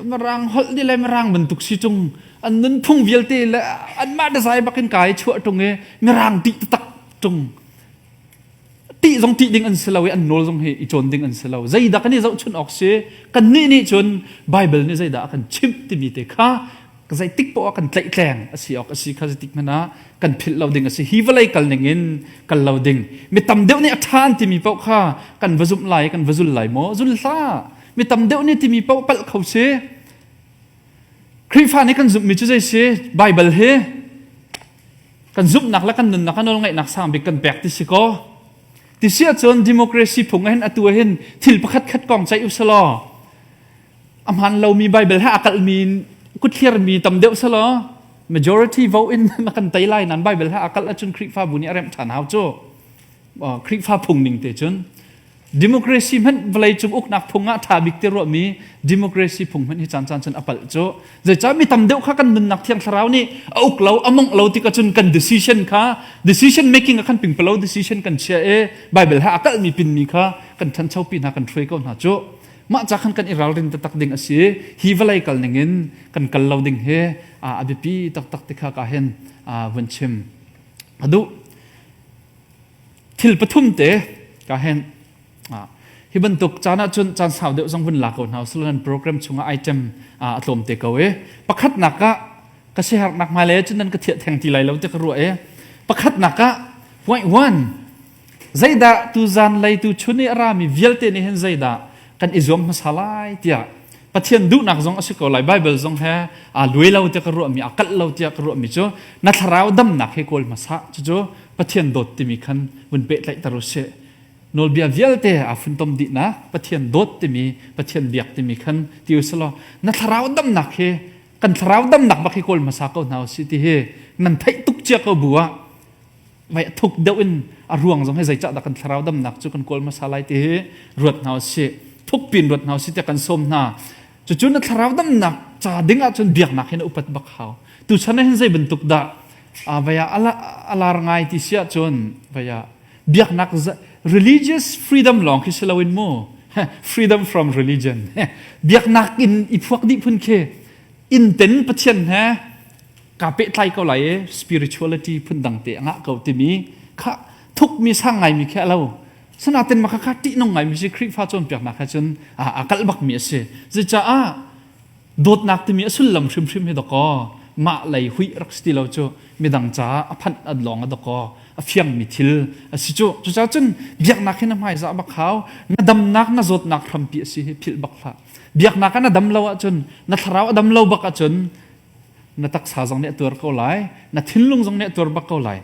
S1: mirang holh di le mirang bantuk si cung an nunphung vialte le anmah dazai bakin kai chuah ṭung i mirang ṭih taktak. ṭung. Ṭih zong ṭih ding an si lo i an nawl zong hi i cawn ding an si lo. Zeidah kan i zohchunh awk si? Kannih nih cun Baibal nih zeidah a kan chimh timi te kha zeitik poah kan tlaihtleng a si awk a si kha zeitik hmanh ah kan philh lo ding a si. Hi vawlei kal ning in kal lo ding. Mi tam deuh nih a ṭha an timi paoh kha kan va zumh lai, kan va zul lai maw? Zul hlah. Mi tam deuh nih timi paoh palh kho si. Khrihfa nih kan zumhmi cu zei si? Baibal hi kan zumhnak le kan nunnak a nawlngaihnak sang bik kan pek ti si kaw. Ti si ahcun democracy phung ah hin atu ah hin thil pakhat khat kong ceih usalaw a hmaan lomi Baibal he aa kalhmi kutthliarmi tam deuh selaw majority vote in na kan tei lai nan Baibal he aa kalh ahcun Khrihfabu nih a remh ṭhan hau cu. Khrihfa phung ning te cun Democracy hmanh vawleicung uknak phung ah ṭha bik ti ruahmi democracy phung hmanh hi caan caan cun a palh cu. Zeicah mi tam deuh kha kan nunnak thiang thlarau nih a uk lo, a mongh lo tikah cun kan decision kha decision making ah khan pingpalo decision kan chia i Bible he a kalhmi pinmi kha kan ṭhanchopi hna kan hruai ko hna cu. Mah ca khan kan i ralrin taktak ding a si. Hi vawlei kal ning in kan kal lo ding hi a biapi taktak ti kha ka hin vun chim a duh. Thil pathum te ka hen hi bantuk caan ahcun caan sau deuh zong vun la ko hna usih nan program chungah item a tlawm te ko i pakhatnak ah ka siaherhnak hmailei ahcun nan ka thiah theng ti lai lo ti ka ruah i pakhatnak ah point one zeidah tu zan lei tu chun i a rami vialte nih hin zeidah kan i zuam hmasa lai tiah Pathian duhnak zong a si ko lai Bible zong he aa luai lo tiah ka ruahmi aa kalh lo tiah ka ruahmi cu na thlarau damnak hi kawl hmasa cucu Pathian dawt timi khan vun pehtlaihter u sih nawlbia vialte aa funtom dihnak Pathian dawt timi Pathian biak timi khan ti u sih law na thlarau damnak hi kan thlarau damnak bak hi kawl hmasa ko hna u sih ti hi nan theih tuk cia ko bu ah vai a thuk deuh in a ruang zong hi zeicah dah kan thlarau damnak cu kan kawl hmasa lai ti hi ruat hna usih thuk pin ruat hna usih tiah kan sawm hna cucu na thlarau damnak ca ding ahcun biaknak hin upat bak hau tuchan ah hin zei bantuk dah vaya alar ngai ti si ahcun vaya biaknak religious freedom lawng khi si loin mu freedom from religion biaknak in i phuak dih phun khi in ten Pathian he kaa pehtlai ko lai i spirituality phundang te a ngah ko timi kha thukmi sang ngaimi khi a lo sanaten maka kha ṭihnung ngaimi si Khrihfa cawnpiaknak he cun a kalh bakmi a si zecaah dawtnak timi a sullam hrimhrim hi dakaw mah lei huih rak si ti lo cu midang caah a phanh an lawng a dakaw a fiangmi thil a si cu cucaah cun biaknak hi na hmaizah bak hau na damnak na zawtnak hrampi a si hi philh bak hlah biaknak ah na dam lo ahcun na thlarau a dam lo bak ahcun na taksa zong nih a tuar ko lai na thinlung zong nih a tuar bak ko lai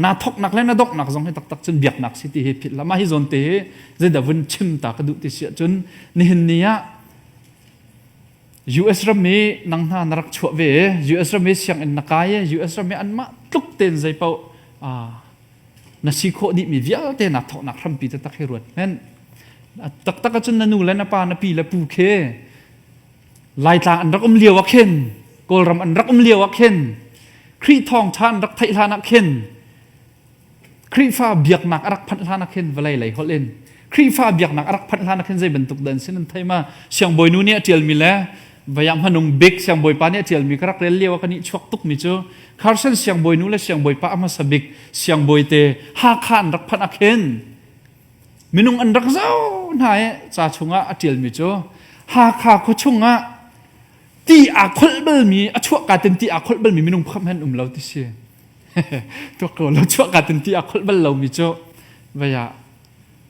S1: na thoknak le na donghnak zong hi taktak cun biaknak si ti hi philh hlah mah hi zawn te hi zeidah vun chim ta ka duh ti si ahcun nihin ni ah US ram i nang hna na rak chuah ve US ram i sianginn na kai i US ram i anmah tluk tein zei paoh na si khawh dihmi vialte na thawknak hrampi taktak hi ruat hmenh taktak ahcun na nu le na pa na pi le pu khi Laitlang an rak um lio ah khin Kawlram an rak um lio ah khin Khrih thawngṭha an rak theih hlan ah khin Khrihfa biaknak a rak phanh hlan ah khin vawlei lei holh in Khrihfa biaknak a rak phanh hlan ah khin zei bantuk dah an sin an thei ma siangbawi nu nih a ṭialmi le vayah hmanung bik siangbawipa nih a ṭialmi ka rak rel lio ah ka nih chuak tukmi cu Carson siangbawi nu le siangbawipa a hmasa bik siangbawi te Hakha an rak phanh ah khin Minung an rak zoh hna i ca chungah a ṭialmi cu Hakha khua chungah ti aa kholh balmi a chuahka ten ti aa kholh balmi minung pakhat hmanh um lo ti si. Tuak ko lo chuahka ten ti aa kholh bal lomi cu vei ah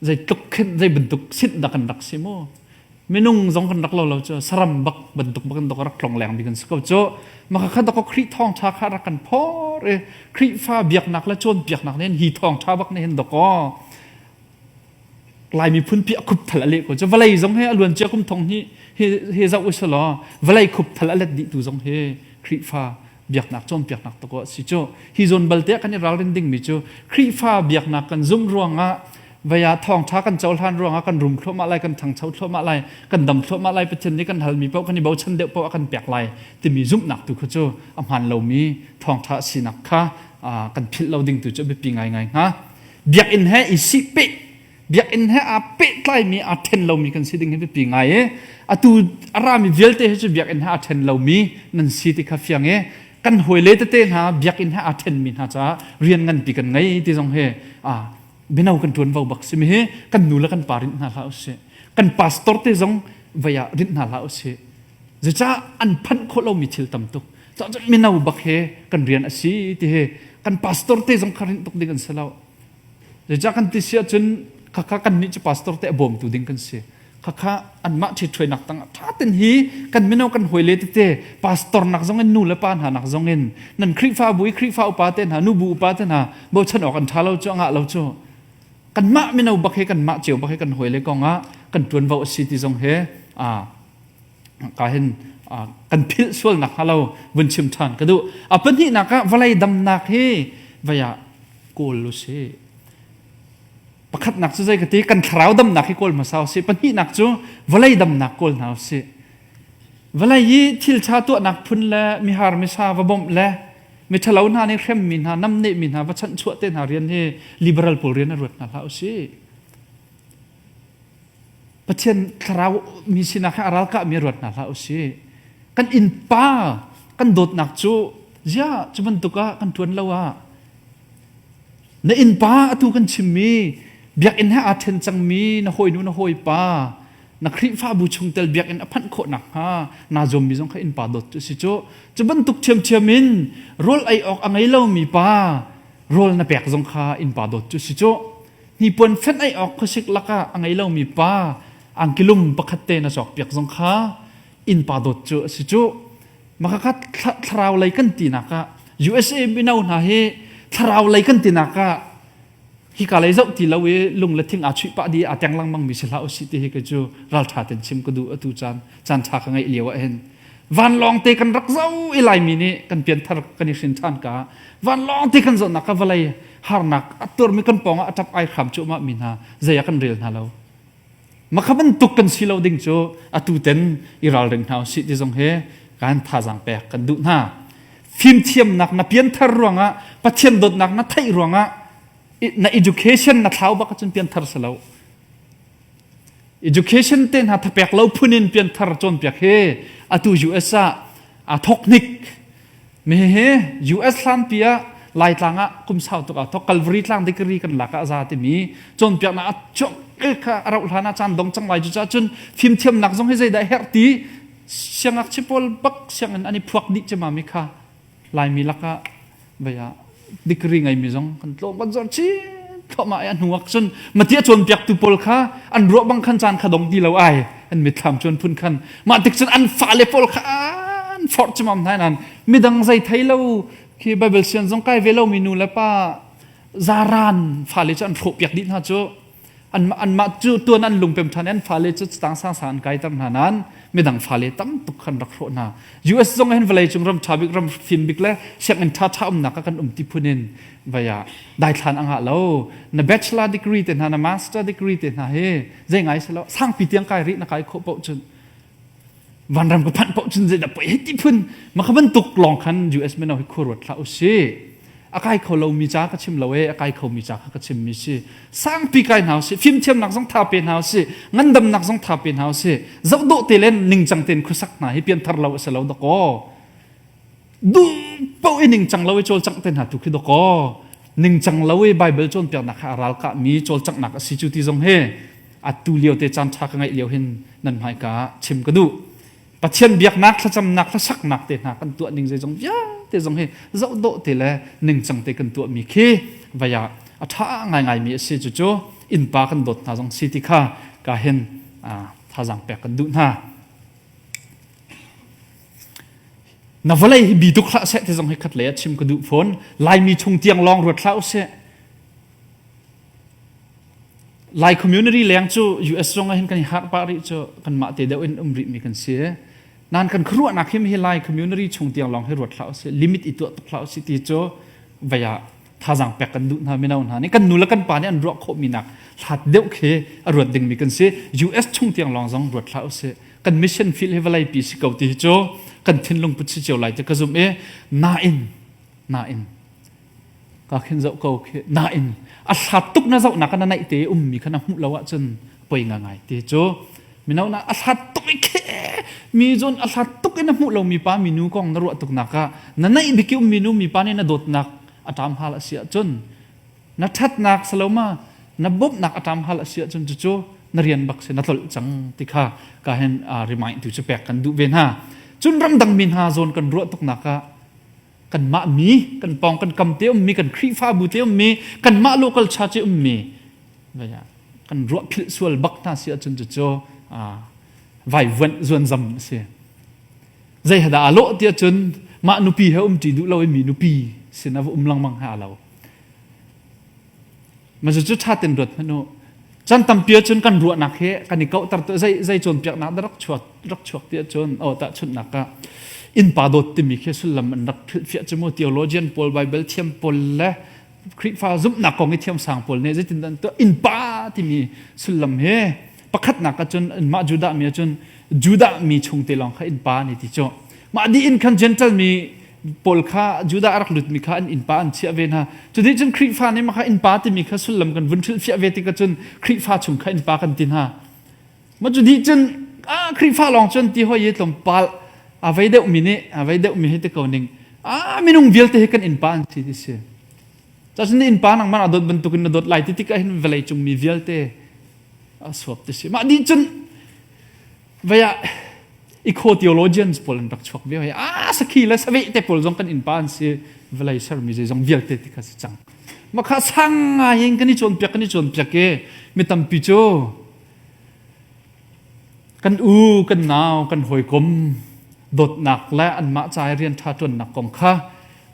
S1: zeitluk khin zei bantuk sinh dah kan rak si mu. Minung zong kan rak lo lo cu saram bak bantuk bak in dok rak tlong leng mi kan si ko cu. Maka kha dok Khrih thawngṭha kha rak kan phor i Khrihfa biaknak le cawnpiaknak nih hi thawngṭha bak nih hin dok Lai miphun pi a khupthal a leh ko cu vawlei zong he a luan cia kum thong hi hi zoh u law vawlei khupthal a let dih tu zong hi Khrihfa biaknak cawnpiaknak to ko a si cu hi zawn balte kan i ralrin dingmi cu Khrihfa biaknak kan zumh ruangah vaya thawngṭha kan cohlan ruangah kan rum thluahmah lai kan ṭhangcho thluahmah lai kan dam thluahmah lai Pathian nih kan halmi paoh kan i bochan deuh paoh a kan pek lai timi zumhnak tu kha cu a hmaan lomi thawngṭha sinak kha kan philh lo ding tu cu a biapi ngaingai hnga biakinn he i sih peh biakinn he aa pehtlaimi aa ṭhen lomi kan si ding hi biapi ngai i atu a rami vialte hi cu biakinn he aa ṭhen lomi nan si ti kha fiang i. Kan hawile tete hna biakinn he aa ṭhenmi hna caah rian nganpi kan ngei ti zong hi mino kan ṭuanvo bak si mi hi kan nu le kan pa rinh hna hlah usih. Kan pastor te zong vei ah rinh hna hlah usih. Zeicah an phanh khawh lomi thil tam tuk. Cun mino bak he kan rian a si ti hi kan pastor te zong kha rinh tuk ding an si lo. Zeicah kan ti si ahcun khakha kannih cu pastor te a bawmtu ding kan si. Khakha anmah ṭhiṭhuainak tangah ṭha ten hi kan mino kan hawile tete pastor nak zong in nu le pa hna nak zong in nan Khrihfabu i Khrihfa upa te hna nubu upa te hna bochan awk an ṭha lo cu a ngah lo cu kanmah mino bak he kanmah cio bak he kan hawile kong ah kan ṭuanvo a si ti zong he ka hin kan philh sual nak hnga lo vun chim ṭhan ka duh. A pahnihnak ah vawlei damnak hi vei ah kawl u sih. Pakhatnak cu zei ka ti kan thlarau damnak hi kawl hmasa usih. Pahnihnak cu vawlei damnak kawl hna usih. Vawlei i thil ṭha tuahnak phun le mihar misa va bawmh le miṭhalo hna nih hremmi hna namnehmi hna va chanhchuah te hna rian hi liberal pawl rian a ruat hna hlah usih. Pathian thlarau mi sinak he a ralkahmi ruat hna hlah usih. Kan innpa kan dawtnak cu ziah cu bantuk ah kan ṭuan lo ah Na innpa atu kan chimmi biakinn he aa ṭhen cangmi na hawinu na hawipa na Khrihfabu chungtel biakinn a phanh khawh nakhnga naa zuammi zong kha innpa dawt cu si cu. Cu bantuk ṭhiamṭhiam in rawl ei awk a ngei lomi pa rawl na pek zong kha innpa dawt cu si cu. Hnipuan fenh ei awk khuasik lakah a ngei lomi pa angkilum pakhat te na cawkpiak zong kha innpa dawt cu a si cu. Makakhat thlarau lei kan tinak ah USA mino hna hi thlarau lei kan tinak ah hika lei zoh ti lo i lung le thing aa chuih pah di aa teng lengmang mi si hlah usih ti hi kei cu ralṭha ten chim ka duh atu caan caan ṭha ka ngeih lio ah hin vanlawng te kan rak zo i laimi nih kan pianthar kan i hrin ṭhan ka vanlawng te kan zohnak ka vawlei harnak a turmi kan pawng ah a ṭap ai hram cuahmah mi hna zei ah kan rel hna lo Makha bantuk kan si lo ding cu atu ten i ralring hna usih ti zong hi kan thazaang pek kan duh hna. Fimthiamnak na pianthar ruangah Pathian dawtnak na theih ruangah na education na thlau bak ahcun pianthar si lo. Education te hna thapek lo phun in pianthar cawnpiak hi atu US ah a thawk hnik Mi hihi US hlanpi ah Laitlang ah kum sau tuk aa thawk Calvary tlang degree kan lak ah a za timi cawnpiaknak a chuak kha a rauh hlan ah caan dong cang lai cu caah cun fimthiamnak zong hi zeidah herh ti siangngakchia pawl bak sianginn an i phuak dih cemami kha Laimi lakah vei ah degree ngeimi zong kan tlawm kan zor chin thluahmah i a hnu ah cun mati a cawnpiaktu pawl kha an ruah bang khan caan kha dong ti lo ai an mitthlam cuan phun khan mah tik cun an fale pawl kha an forh cimam hna nan midang zei thei lo khi Bible sian zong kai ve lomi nu le pa zaran fale cu an hrawh piak dih hna cu anmah cu tuan an lungpem ṭhan an fale cu tang sang sang an kaiter hna nain midang fale tam tuk khan rak hrawh hna US zong hin vawlei cung ram ṭha bik ram fim bik le sianginn ṭha ṭha umnak ah kan um ti phun in vai ah daithlan a ngah lo na bachelor degree te hna na master degree te hna hi zei ngai si lo sangpi tiang kai rih na kai khawh paoh cun vanram ka phanh paoh cun zeidah poi hei ti phun maka bantuk lawng khan US mino hi khua ruat hlah usih a kai kho lomi ca ka chim lo e a kai khomi ca kha ka chimmi si sangpi kai hna usih fimthiamnak zong tha pe hna usih ngandamnak zong tha pe hna usih zoh dawh te le ningcang tein khuasak hna hi pianthar lo a si lo dakaw duh paoh i ningcang lo i cawlcangh te hna tu khi dakaw ningcang lo i Bible cawnpiaknak kha a ralkahmi cawlcanghnak a si cu ti zong hi atu lio te caan ṭha ka ngeih lio hin nan hmaika ah chim ka duh Pathian biaknak thlacamnak hlasaknak te hna kan tuah ning zeizong vialte zong hi zoh dawh te le ningcang te kan tuahmi khi vai ah a ṭha ngaingaimi a si cucu innpa kan dawt hna zong si ti kha ka hin thazaang pek kan duh hna na vawlei hi bi tuk hlah seh ti zong hi khat lei ah chim ka duh fawn Laimi chung tiang lawng ruat hlah usih Lai community leng cu US zong ah hin kan i harh pah rih cu kanmah te deuh in um rihmi kan si. Nan kan khuaruahnak him hi Lai community chung tiang lawng hi ruat hlah usih, limit i tuah tuk hlah usih ti cu vei ah thazaang pek kan duh hna mino hna nih kan nu le kan pa nih an ruah khawhmi nak hlat deuh khi a ruat dingmi kan si. US chung tiang lawng zong ruat hlah usih. Kan mission field hi vawlei pi si ko ti hi cu kan thinlung put si cio lai ti ka zumh i nain nain ka khin zoh ko khi nain a hlat tuk na zohnak na naih te ummi kha na hmuh lo ahcun poi ngai ti cu. Mino na a hlat tuk i khe mi zawn a hlat tuk in na hmuh lomi pa minu kong na ruah tuk nak ah na naih bik i ummi nu mipa nih na dawtnak a ṭam hal a si ahcun na ṭhatnak saloma na bawmhnak a ṭam hal a si ahcun cucu na rian bak si na tlolh cang ti kha ka hin remind tu cu pek kan duh ve hna. Cun ramdang mi hna zawn kan ruah tuk nak ah kanmah mi kan pawng kan kam te ummi kan Khrihfabu te ummi kanmah local church i ummi kan ruah philh sual bak hna si ahcun cucu vaivuanh zuanzam a si. Zei dah aa lawh ti ahcun mah nupi he umṭi duh lo in mi nupi sin a va um lengmang he aa lo. Mah cucu ṭha ten ruat hmanh u. Chan tampi ahcun kan ruahnak hi kan i kauhter tu zei zei cawnpiaknak dah rak chuak rak chuak ti ahcun oh tahchunhnak ah innpa dawt timi khi sullam an rak hrilhfiah cu mu theologian pawl Bible thiam pawl le Khrihfa zumhnak kong i thiamsang pawl nih zeitin dah tuah innpa timi sullam hi pakhatnak ahcun mah Judah mi ahcun Judah mi chung te lawng kha innpa an i ti cu mah dih in khan Gentile mi pawl kha Judah a rak lutmi kha an innpa an chiah ve hna cuti cun Khrihfa nih mah kha innpa timi kha sullam kan vun hrilhfiah ve tik ahcun Khrihfa chung kha innpa kan ti hna mah cu dih cun ah Khrihfa lawng cun ti hoi i tlawmpal a vei deuhmi nih a vei deuhmi hi ti ko ning ah minung vialte hi kan innpa an si ti si cacun innpa nangmah na dawt bantukin na dawt lai ti tikah hin vawlei cung mi vialte a suap ti si mah dih cun vei ah eco theologians pawl an rak chuak ve hoi ah sakhi le saveh te pawl zong kan innpa an si vawlei sermi zeizong vialte ti kha si cang mah kha sang ngai in kan i cawnpiak kan i cawnpiak i mi tampi cu Kan u, kan nau, kan hawikom dawtnak le anmah ca i rian ṭha ṭuannak kong kha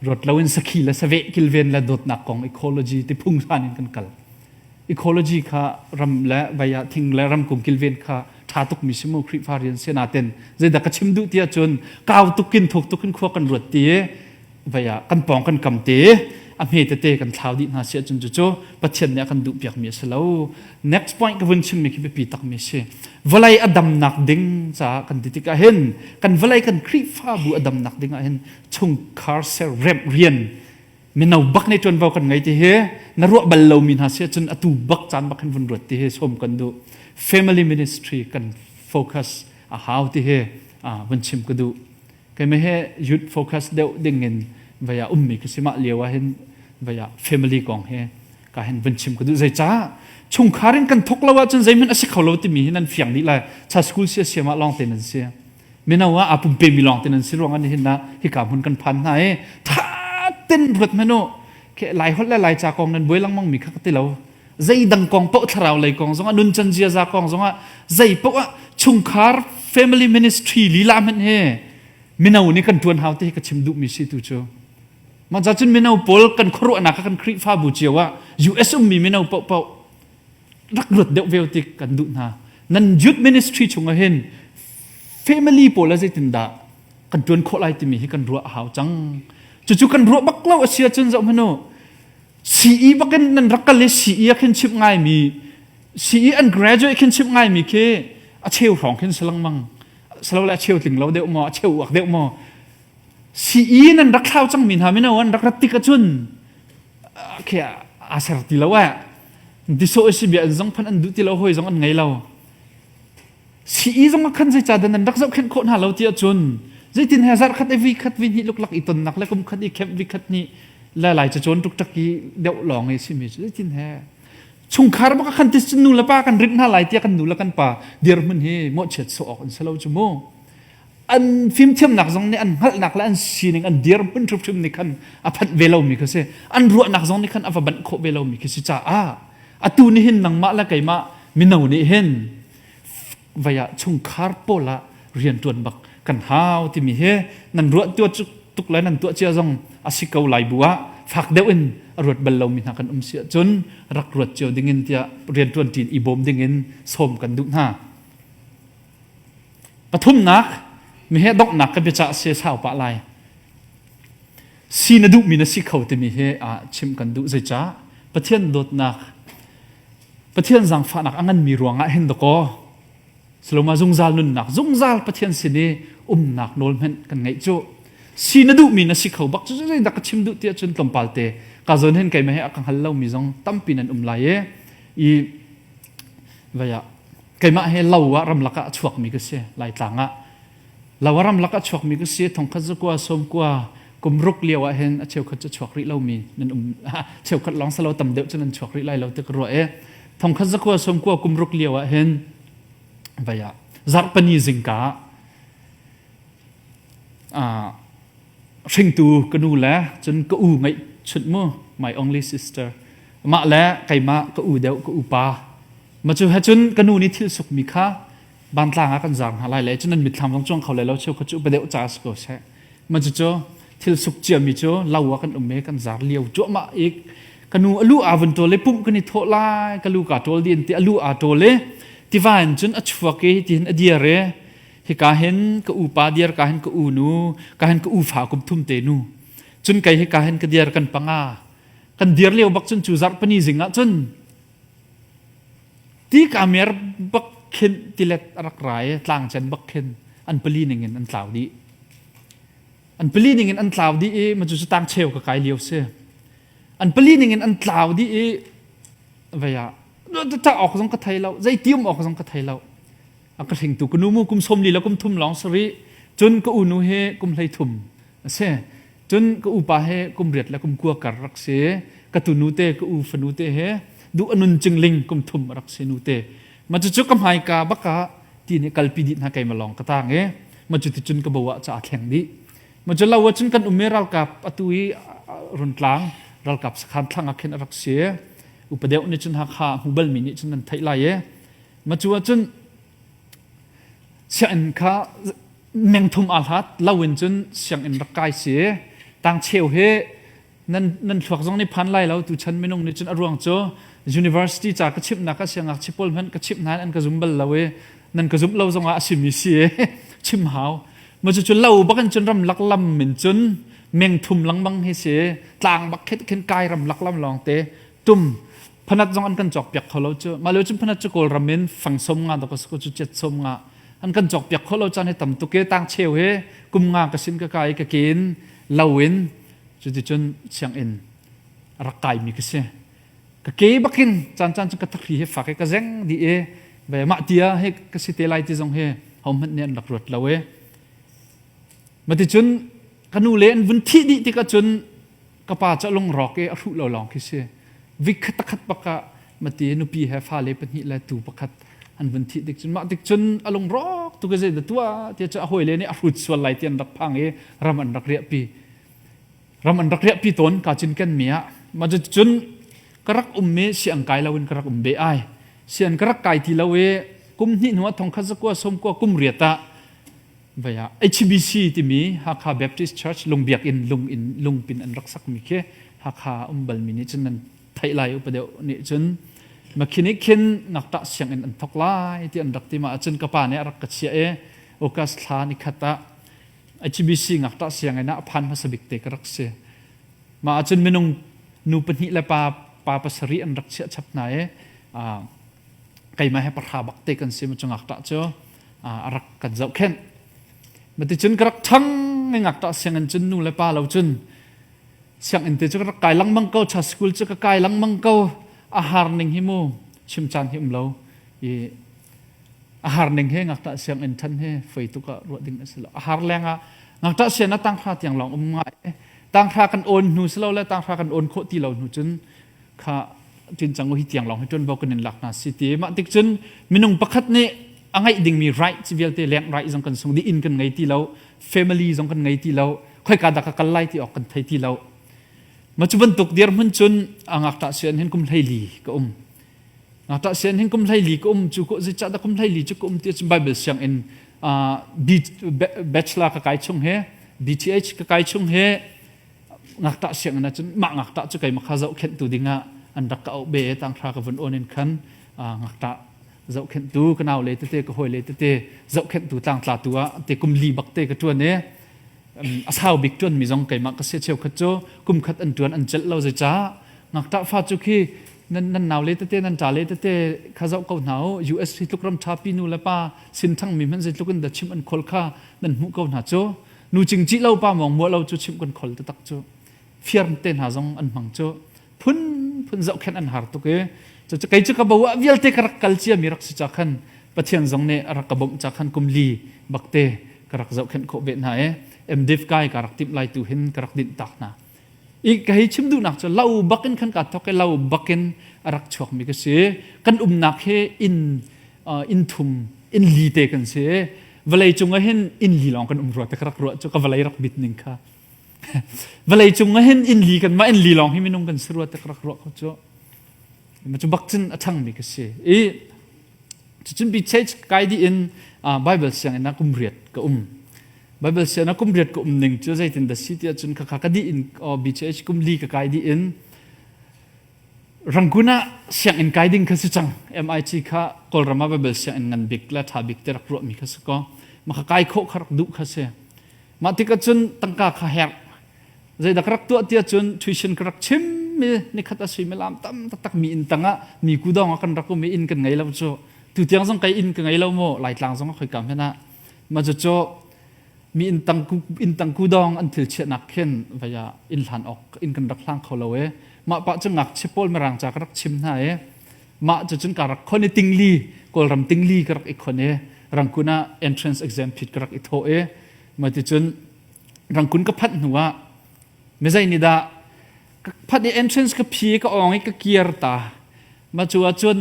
S1: ruat loin sakhi le saveh kilven le dawtnak kong ecology ti phunghran in kan kal. Ecology kha ram le vei ah thing le ramkung kilven kha ṭha tukmi si mu Khrihfa rian si naten zeidah ka chim duh ti ahcun kau tukin thuk tukin khua kan ruat ti i vei ah kan pawng kan kam te a hme tete kan thlau dih hna si ahcun cucu Pathian nih a kan duhpiakmi a si lo. Next point ka vun chimmi khi biapi takmi a si. Vawlei a damnak ding caah kan ti tikah hin kan vawlei kan Khrihfabu a damnak ding ah hin chungkhar ser remh rian mino bak nih ṭuanvo kan ngei ti hi na ruah bal lomi hna si ahcun atu bak caan bak hin vun ruat ti hi sawm kan duh. Family ministry kan focus a hau ti hi vun chim ka duh. Keimah he youth focus deuh ding in vei ah ummi ka si mah lio ah hin vei ah family kong he ka hin vun chim ka duh zeicah chungkhar in kan thok lo ahcun zeihmanh a si kho lo timi hi nan fiang dih lai cha school sia siam ah lawng te nan si mino ah aa pumpe mi lawng te nan si ruang an hin ah hika hmun kan phan hna i tha ten ruat hmanh u lai holh le lai ca kong nan buai lengmang mi kha ka ti lo zeidang kong paoh thlarau lei kong zongah nuncan ziaza kong zongah zei paoh ah chungkhar family ministry lila hmanh hi mino nih kan ṭuan hau ti hi ka chim duhmi si tu cu mah ca cun mino pawl kan khuaruahnak kan Khrihfabu cio ah US ummi mino paohpaoh rak ruat deuh ve ti kan duh hna nan youth ministry chungah hin family pawl ah zeitindah kan ṭuan khawh lai timi hi kan ruah a hau cang cucu kan ruah bak lo a si ahcun zoh hmanh u CE bakin nan rak kal i CE ah khin chimh ngaimi CE an graduate khin chimh ngaimi khi a cheu hrawng khin si lengmang salole a cheu tling lo deuh maw a cheu uak deuh maw CE nan rak thlau cangmi hna mino an rak rat tik ahcun khi aa ser ti lo eh tiso si bia an zong phan an duh ti lo hoi zong an ngei lo CE zong ah khan zeicahdah nan rak zohkhenh khawh hna lo ti ahcun zeitin he zarh khat i vi khat vi hnih luklak i tonnak le kum khat i kemh vi khat nih le lai cacawn ṭukṭak i deuh lawng i simi cu zeitin he chungkhar bak khan tis nu le pa kan rinh hna lai tiah kan nu le kan pa dirhmun hi mawhchiat sawh awk an si lo cu mu an fimthiamnak zong nih an hngalhnak le an sining an dirhmun hrimhrim nih khan a phanh ve lomi kha si an ruahnak zong nih khan a va banh khawh ve lomi khi si caah atu nih hin nangmah le keimah mino nih hin vei ah chungkhar pawl ah rianṭuan bak kan hau timi hi nan ruah tua tuk le nan tuah cia zong a si ko lai bu ah fak deuh in a ruat bal lomi hna kan um si ahcun rak ruat cio dingin tiah rianṭuan ṭin i bawm dingin sawm kan duh hna. Pathumnak mi he donghnak ka biacah se sau pah lai. Si na duhmi na si kho timi hi ah chim kan duh zeicah Pathian dawtnak Pathian zaangfahnak a nganmi ruangah hin dakaw Saloma zungzal nunnak zungzal Pathian sin i umnak nawl hmanh kan ngeih cu si na duhmi na si kho bak cu zeidah ka chim duh ti ahcun tlawmpal te ka zawn hin keimah he a ka hngal lomi zong tampi nan um lai i i vei ah. Keimah he lo ah ramlak ah a chuakmi ka si, Laitlang ah. Lo ah ramlak a chuakmi ka si, thongkhat zakua sawmkua kum ruk lio ah hin a cheukhat cu chuak rih lomi nan um cheukhat lawng salo tam deuh cu nan chuak rih lai lo ti ka ruah e. Thongkhat zakua sawmkua kum ruk lio ah hin vai ah zarhpani zingka ah hringtu ka nu le cun ka u ngeih chunh mu my only sister mah le keimah ka u deuh ka upa ma cu he cun ka nu nih thil sukmi kha bantlang ah kan zar hna lai le cun nan mitthlam zong cuang kho lai lo cheu kha cu upa deuh ca si ko seh ma cu cu thil suk ciami cu lo ah kan um i kan zar lio cuahmah i ka nu alu aa vun ṭawl i pumh kan i thawh lai ka lu kaa ṭawl din ti alu aa ṭawl i tiva in cun a chuak i tihin a dir i hika hin ka upa dir ka hin ka u nu ka hin ka ufa kum thum te nu cun kei hika hin ka dir kan panga kan dir lio bak cun cu zarh pani zing ah cun ti ka mer bak khin tilet a rak ra i tlang cen bak khin an pali ning in an tlau dih an pali ning in an tlau dih i ma cu cu tang cheu ka kai lio si an pali ning in an tlau dih i vei ah ta awk zong ka thei lo zei tium awk zong ka thei lo a ka hringtu ka nu mu kum 40 le kum thum lawng sari cun ka unu he kum 13 a si cun ka upa he kum riat le kum kua kar rak si ka tunu te ka u fanu te he duh anun cingling kum thum rak si nu te ma cu cu ka hmaika baka ti nih kalpi dih hna keima lawng ka tang i ma cu ti cun ka bo ah ca a thleng dih ma cu lo ah cun kan um i ralkap atu i runtlang ralkap sakhan thlang ah khin a rak si upa deuh nih cun Hakha hmu balmi nih cun nan theih lai i Ma cu ahcun sianginn kha mengthum aa hlat lo in cun sianginn rak kai si. Tangcheu hi nan nan thluak zong nih phan lai lo tuchan minung nih cun a ruang cu university ca ka chimhnak ah siangngakchia pawl hmanh ka chimh hna an ka zum bal lo i nan ka zumh lo zongah a simi si chim hau. Ma cu cu lo bak in cun ram lak lam in cun mengthum lengmang hi si tlang bak khin khin kai ram lak lam lawng te tum phanat zong an kan cawk piak kho lo cu mah lio cun phanat cu kawlram in fang som nga dok ko cu chiat som nga an kan cawk piak kho lo caan hi tam tuk e tang cheu he kum nga ka sin ka kai ka kin lo in cuticun sianginn rak kai mi ka si ka ke bakin caan caan cu ka thakri he fak e ka zeng di e ve mah tia he ka si te lai ti zong he ho hmanh nih an rak ruat lo e maticun ka nu le an vun thih dih tikah cun ka pa cu a lungrawk i a hruh lo lawng khi si vik takhat bak ah mati nupi he fale pahnih le tu pakhat an vun thih tik cun mah tik cun a lungrawk tu ka zei da tua ti cu a hawile nih a hrut sual lai ti an rak phang i ram an rak riahpi ram an rak riahpi tawn ka cin ken mi ah mah cun ka rak um mi siang kai lo in ka rak um be ai sian ka rak kai ti lo i kum hnih hnu ah thongkhat zakua somkua kum riat ah Vei ah HBC timi Hakha Baptist Church lungbiak inn lung in lungpin an rak sakmi khi Hakha um balmi nih cun nan theih lai upa deuh nih cun makhin nih khin ngakṭah sianginn an thok lai ti an rak ti ma ahcun ka pa nih a rak ka chiah i August thla ni khat ah HBC ngakṭah sianginn ah a phan hmasa bik te ka rak si. Mah ahcun minung nu pahnih le pa pa pasarih an rak chiah chap hna i keimah he pahra bak te kan si ma cu ngakṭah cu a rak kan zohkhenh. Maticun ka rak ṭhang i ngakṭah sianginn cun nu le pa lo cun sianginn te cu ka rak kai lengmang ko cha school cu ka kai lengmang ko a har ning hi mu chim caan hi um lo i a har ning he ngakṭah sianginn ṭhan he foi tuk ah ruah ding a si lo a har leng ah ngakṭah sian ah tanghra tiang lawng um ngai tanghra kan awn hnu si lo le tanghra kan awn khawh ti lo hnu cun kha tin cang hi tiang lawng hi ṭuanvo kan in lak hna si ti mah tik cun minung pakhat nih a ngeih dingmi right vialte leng right zong kan sung dih inn kan ngei ti lo family zong kan ngei ti lo khoika dah ka kal lai ti awk kan thei ti lo ma cu bantuk dirhmun cun a ngakṭah sian hin kum 14 ka um ngakṭah sian hin kum 14 ka um cu ko zeicah dah kum 14 cu ka um ti cun Bible sianginn bachelor ka kai chung he BTH ka kai chung he ngakṭah sianginn ah cun mah ngakṭah cu keimah kha zohkhenhtu dingah an rak ka auh be tanghra ka vun on in khan ngakṭah zohkhenhtu ka nau le tete ka hawi le tete zohkhenhtu tlangtlatu ah te kum li bak te ka ṭuan i a sau bik ṭuan mi zong keimah ka si cheukhat cu kum khat an ṭuan an celh lo zeicah ngakṭah fa cu khi nan nan nau le tete nan ṭa le tete kha zoh ko hna u US hi tluk ram ṭha pi nu le pa sin ṭhang mi hmanh zeitluk in da chim an khol kha nan hmuh ko hna cu nu cingcih lo pa mawng muah lo cu chimh kan khol taktak cu fiar te hna zong an hmang cu phun phun zohkhenh an har tuk i cu kei cu ka bo ah vialte ka rak kal cia mi rak si ca khan Pathian zong nih a rak ka bawmh ca khan kum li bakte ka rak zohkhenh khawh ve hna i MDiv kai ka rak timh lai tu hin ka rak dinh tak hna. I ka hei chim duhnak cu lo bakin khan ka thok i lo bakin a rak chuakmi ka si. Kan umnak hi inn inn thum inn li te kan si. Vawlei cung ah hin inn li lawng kan um rua te ka rak ruah cu ka vawlei rak bit ning kha. Vawlei cung ah hin inn li kan mah inn li lawng hi minung kan si rua te ka rak ruah ko cu. Cu bak cun a ṭhangmi ka si. I cucun BCH kai dih in Bible sianginn ah kum riat ka um. Bible sianginn ah kum riat ka um ning cu zeitin dah si tiah cun khakha ka dih in BCH kum li ka kai dih in Rangoon ah sianginn kai ding kha si cang. MIT kha Kawlram ah Bible sianginn ngan bik le ṭha bik te rak ruahmi kha si ko. Mah kha kai khawh kha rak duh kha si. Mah tikah cun tangka kha herh. Zeidah ka rak tuah tiah cun tuition ka rak chim mi nikhat a suimilam tam taktak mi inn tangah mi kudawng ah kan rak um i inn kan ngei lo cu tutiang zong kai inn ka ngei lo mu Laitlang zong a khoika hmanh ah ma cu cu mi inn tang inn tang kudawng an thil chiahnak khin vaya inn hlan awk inn kan rak hlang kho lo e mah pa cu ngakchia pawl mirang ca ka rak chim hna e mah cu cun ka rak khon i tingli kawlram tingli ka rak i khon i Rangkun ah entrance exam phit ka rak i thawh i ma ti cun Rangkun ka phanh hnu ah mizei nih dah ka phanh i entrance ka phi ka awng i ka kiar ta ma cu ahcun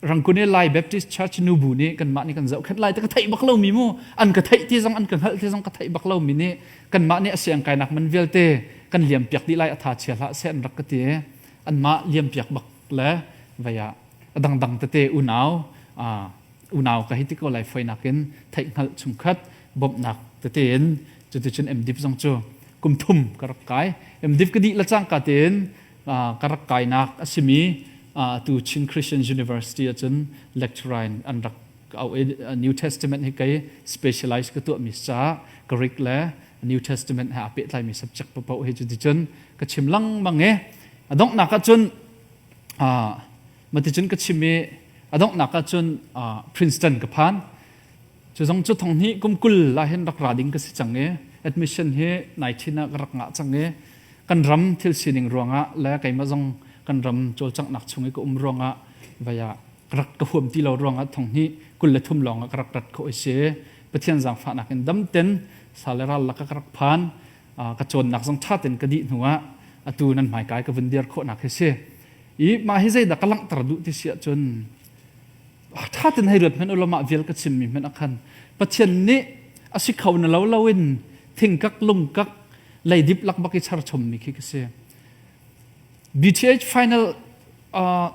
S1: Rangkun i Lai Baptist Church nubu nih kanmah nih kan zohkhenh lai te ka theih bak lomi mu an ka theih ti zong an ka hngalh ti zong ka theih bak lomi nih kanmah nih a siang kainak man vialte kan liam piak dih lai a tha chia hlah seh an rak ka ti anmah liam piak bak le vei ah a dangdang tete unau unau ka hei ti ko lai foinak in theihhngalh chungkhat bawmhnak tete in cuticun MDip zong cu kum thum ka rak kai MDip ka dih le cangka tein ka rak kainak a simi tu Chin Christian University ahcun lecturer in an rak au i New Testament hi kei specialize ka tuahmi caah Greek le New Testament he aa pehtlaimi subject paoh hi cuticun ka chim lengmang i a donghnak ahcun Maticun ka chim i a donghnak ah cun Princeton ka phan. Cu zong cu thong hnih kum 20 ah hin rak ra ding ka si cang i admission hi nai thin ah ka rak ngah cang i kan ram thil sining ruangah le keimah zong kan ram cawlcanghnak chung i ka um ruangah vai ah rak ka huam ti lo ruangah thong hnih 23 lawng ah ka rak rat khawh i si. Pathian zaangfahnak in dam ten sa le ral lak ka rak phan. Ka cawnnak zong ṭha ten ka dih hnu ah atu nan hmaikai ka vun dir khawhnak hi si. I mah hi zeidah ka langhter duh ti si ahcun ṭha ten hei ruat hmanh ulaw mah vial ka chimmi hmanh ah khan Pathian nih a si kho na lo loin thingkak lungkak leidip lak bak i charchommi khi ka si. BTH final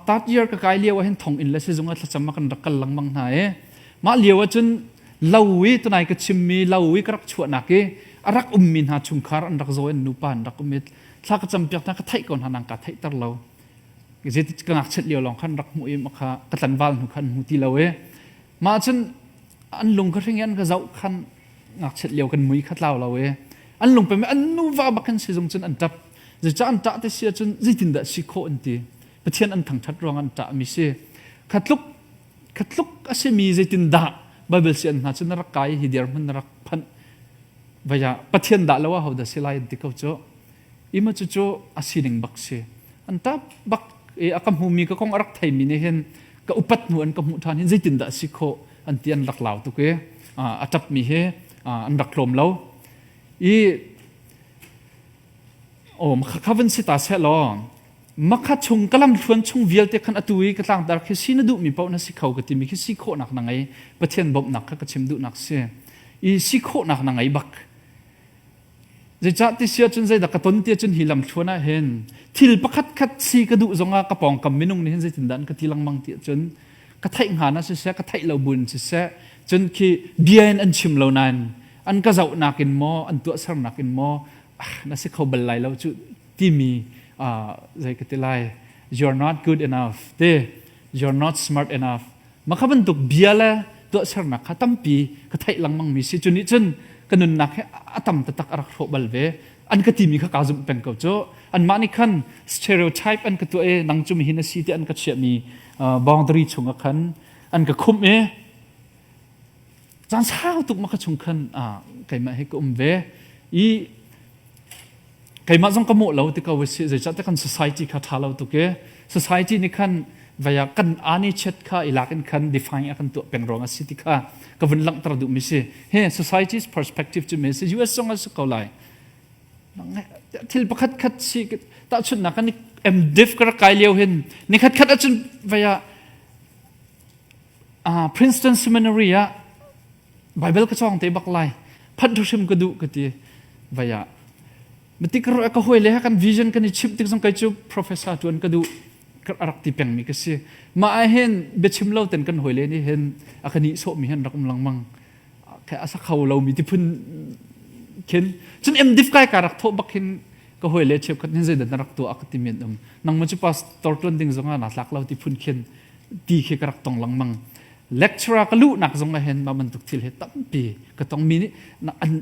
S1: third year ka kai lio ah hin thong inn le sizung ah thlacam ah kan rak kal lengmang hna i mah lio ah cun lo i tunai ka chimmi lo i ka rak chuahnak i a rak ummi hna chungkhar an rak zaw in nupa an rak um i thla ka campiak hna ka theih ko hna nang ka theihter lo zeiti ka ngakchiat lio lawng khan rak hmuh i kha ka tlanval hnu khan hmu ti lo i mah cun an lung ka hring i an ka zoh khan ngakchiat lio kan mui kha tlau lo i an lung pem an nuva bak khan sizung cun an ṭap zeicah an ṭah te si ahcun zeitindah si khawh an ti Pathian an thangṭhat ruang an ṭah mi si kha tluk kha tluk a simi zeitindah Bible si an hna cu na rak kai hi dirhmun na rak phanh vaya Pathian dah lo ah hodah si lai an ti ko cu ima cu cu a sining bak si an tap bak i a ka hmumi ka kong a rak theimi nih hin ka upat hnu an ka hmuh ṭhan hin zeitindah si khawh an ti an rak lau tuk i a ṭapmi hi an rak tlawm lo i oh kha van si ta seh law makha chung ka lam thluan chung vialte khan atu i ka tlangtar khi si na duhmi paoh na si kho ka timi khi si khawhnak na ngei Pathian bawmhnak kha ka chim duhnak si i si khawhnak na ngei bak zeicah ti si ahcun zeidah ka ton ti ahcun hi lam thluan ah hin thil pakhat khat si ka duh zongah ka pawngkam minung nih hin zeitindah an ka ti lengmang ti ahcun ka theih hnga na siseh ka theih lo buin siseh cun khi bia in an chim lo nain an ka zohnak in maw an tuahsernak in maw ah na si kho bal lai lo cu timi zei ka ti lai you're not good enough te you're not smart enough mah kha bantuk bia le tuahsernak kha tampi ka theih lengmang mi si cu nih cun ka nunnak hi a tam taktak a rak hrawh bal ve an ka timi kha kaa zumh peng ko cu anmah nih khan stereotype an ka tuah i nang cu mihin a si ti an ka chiahmi boundary chungah khan an ka khumh i caan sau tuk ma ka chung khan keimah hi ka um ve i keimah zong ka mawh lo ti ko si zeicah kan society kha ṭha lo tuk i society nih khan. Vaya kan ani chet kha ilak in khan define a kan tuah peng ruang a si ti kha ka vun langhter duhmi si. He society's perspective cu me si US zong a si ko lai. Thil pakhat khat si tahchunhnak kan MDiv ka rak kai lio hin ni khat khat ahcun vaya Princeton Seminary ah Bible ka cawng te bak lai phanh hrim ka duh ka ti vaya mati ka ka hoi le kan vision kan i chimh tik zong kai cu professor tuan ka duh ka rak ti peng mi ka si ma ah hin biachim lo ten kan hoi le nih hin a ka nih sawh mi hin rak um lengmang a sa kho lo mi ti phun khin cun MDiv kai ka rak thawh bak hin ka hoi le cheukhat hin zeidah na rak tuah ka ti men um nang ma cu pastor tuan ding zong ah na tlak lo ti phun khin ti khi ka rak tong lengmang lecturer ka luhnak zong ah hin mah bantuk thil hi tampi ka tong mi nih an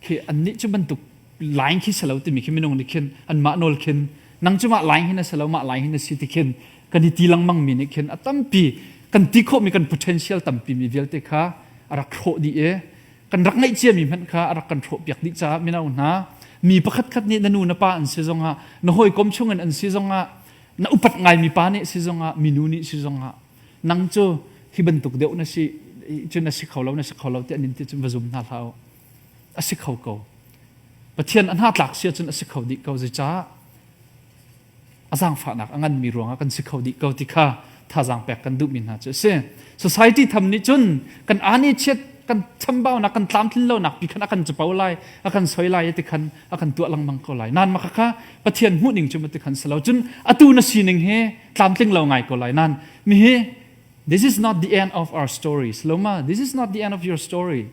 S1: khi an nih cu bantuk line khi salo timi khi minung nih khin an mah nawl khin nang cu mah line hin a salo mah line hin a si ti khin kan i ti lengmang mi nih khin a tampi kan ti khawh mi kan potential tampi mi vialte kha a rak hrawh dih i kan rak ngeih cia mi hmanh kha a rak kan hrawh piak dih caah mino hna mi pakhat khat nih na nu na pa an si zongah na hawikom chungin an si zongah na upat ngaimi pa nih si zongah minu nih si zongah nang cu hi bantuk deuh na si cu na si kho lo na si kho lo ti an in ti cun va zum hna hlah a si kho ko Pathian a hna tlak si ahcun a si kho dih ko zeicah a zaangfahnak a nganmi ruangah kan si kho dih ko ti kha thazaang pek kan duhmi hna cu a si. Society tham nih cun kan ani chiat kan chambaunak kan tlamtlin lonak pi khan a kan capo lai a kan soi lai ti khan a kan tuah lengmang ko lai nan maka kha Pathian hmuh ning cu ma ti khan si lo cun atu na sining he tlamtling lo ngai ko lai nan mi hi this is not the end of our story loma this is not the end of your story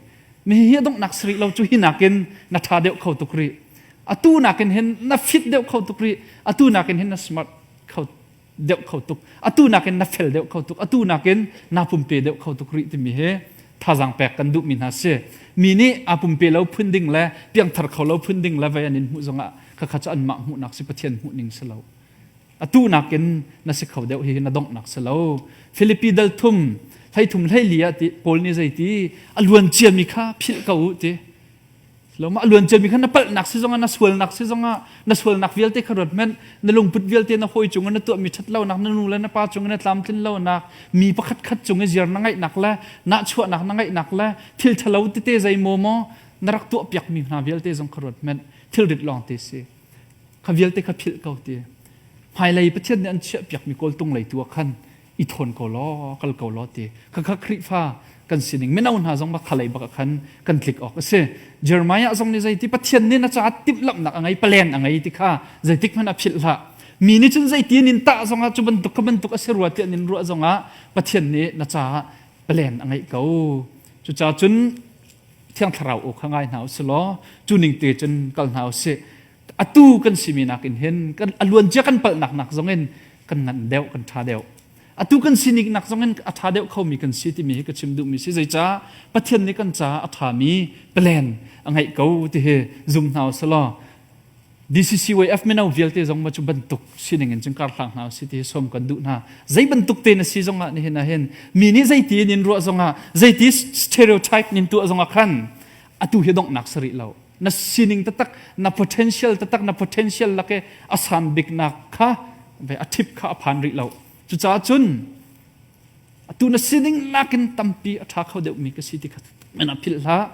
S1: mi hi donghnak sari lo cu hi nakin na tha deuh kho tuk rih atu nakin hin na fit deuh kho tuk rih atu nakin hin na smart kho deuh kho tuk atu nakin na fel deuh kho tuk atu nakin na pumpe deuh kho tuk rih timi hi thazaang pek kan duhmi hna si mi nih aa pumpe lo phun ding le piangthar kho lo phun ding le vei an in hmuh zongah khakha cu anmah hmuhnak si Pathian hmuh ning si lo atu nakin na si kho deuh hi na donghnak si lo Filipi dal thum hlei thum hlei li ah ti Paul nih zeiti a luan ciami kha philh ko u ti Lo mah luan ciami kha na palhnak si zongah na sualnak si zongah na sualnak vialte kha ruat hmanh na lungput vialte na hawi cung na tuahmi ṭhat lonak na nu le na pa cung na tlamtlin lonak mi pakhat khat cung i ziar na ngaihnak le nahchuahnak na ngaihnak le thil ṭhalo tete zei maw maw na rak tuah piakmi hna vialte zong kha ruat hmanh thilrit lawng te si kha vialte kha philh ko ti hmailei Pathian nih an chiah piakmi kawltung lei tu ah khan i thawn ko law kal ko law ti khakha Khrihfa kan sining mino hna zong bak khalei bak khan kan tlik awk a si Jeremiah zong nih zeiti Pathian nih na caah timhlamhnak a ngei palen a ngei ti kha zeitik hmanh a philh hlah mi nih cun zeiti nin tah zongah cu bantuk kha bantuk a si rua tiah nin ruah zongah Pathian nih na caah palen a ngeih ko cucaah cun Thiang Thlarau aw kha ngai hna u law cu ning te cun kal hna u sih atu kan simi nakin hin kan a luancia kan palhnak nak zong in kan ngan deuh kan ṭha deuh atu kan sining nak zong in a ṭha deuh khomi kan si timi hi ka chim duhmi si zeicah Pathian nih kan caah a ṭhami plan a ngeih ko ti hi zum hna u law DCCYF mino vialte zong ma cu bantuk sining in cun kar hlang hna si ti hi som kan duh hna zei bantuk te na si zong ah nihin ah hin mi nih zeiti in ruah zong ah zeiti stereotype nin tuah zong ah khan atu hi donghnak sari lo na sining taktak na potential taktak na potential lake a san biknak kha ve a thip kha a phan rih lo cucaah cun atu na sining nakin tampi a ṭha kho deuhmi ka si ti kha men ah philh hlah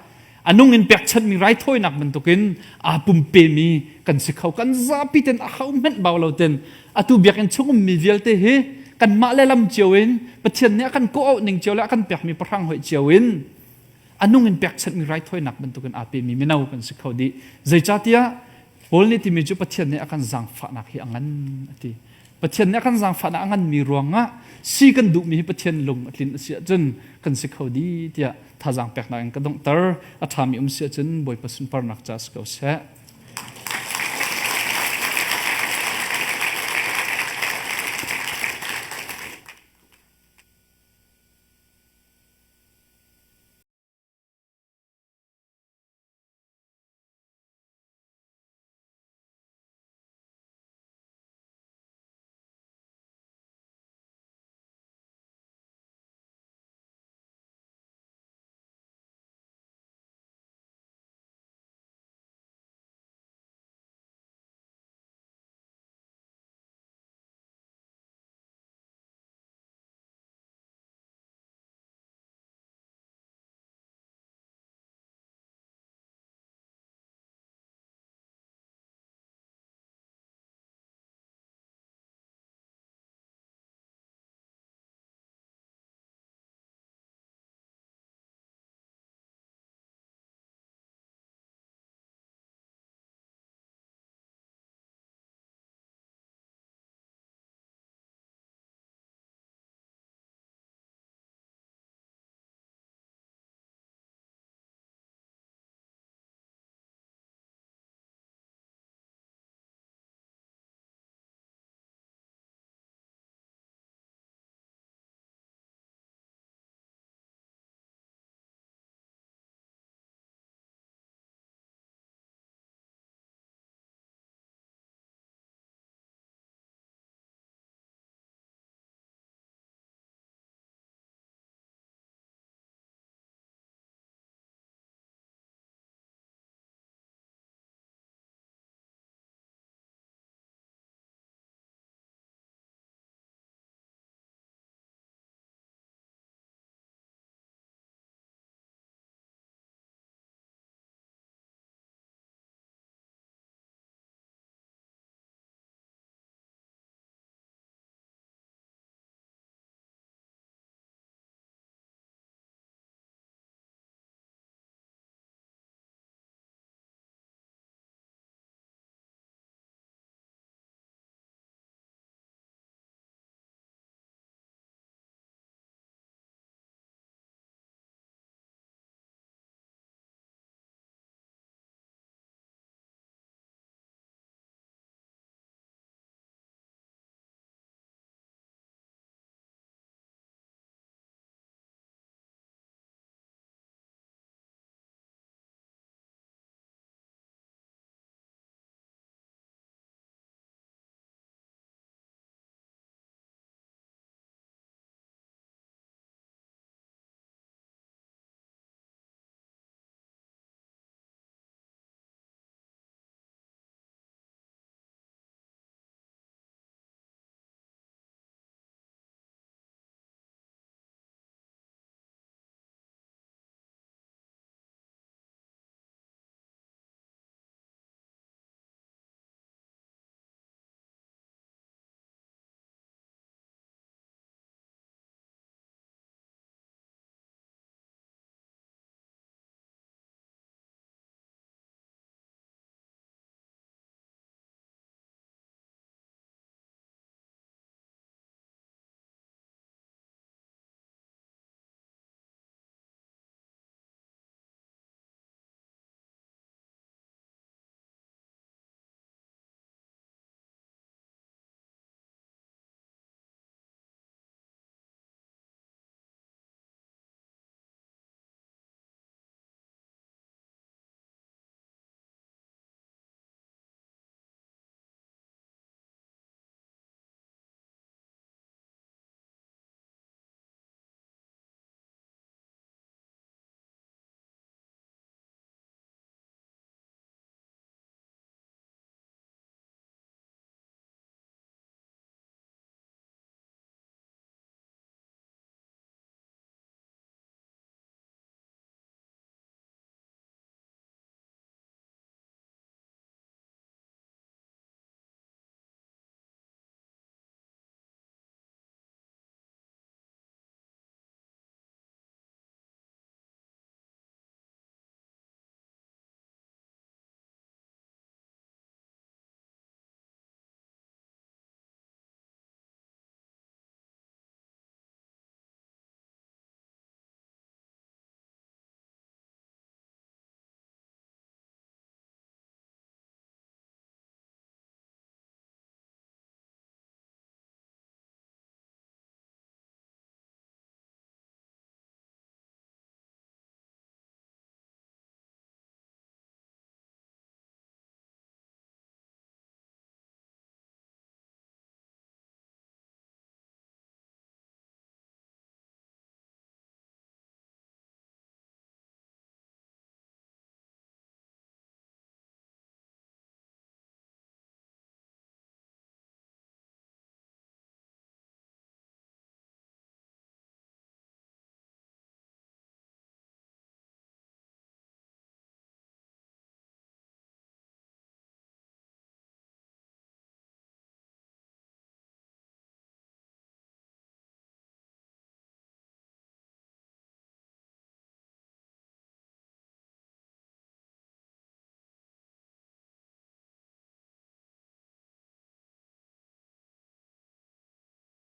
S1: a nung in pekchanhmi raithawinak bantukin aa pumpemi kan si kho kan zapi ten a ho hmanh bau lo ten atu biakinn chung ummi vialte hi kanmah le lam cio in Pathian nih a kan kawh ning cio le a kan pekmi pahrang hoih cio in a nung in pekchanhmi raithawinak bantukin aa pemi mino kan si kho dih zeicahtiah Paul nih timi cu Pathian nih a kan zaangfahnak hi a ngan a ti Pathian nih a kan zaangfahnak a nganmi ruangah si kan duhmi hi Pathian lung a tlin a si ahcun kan si kho dih tiah thazaang peknak in ka donghter a ṭhami um si ahcun Bawipa sunparnak ca si ko seh.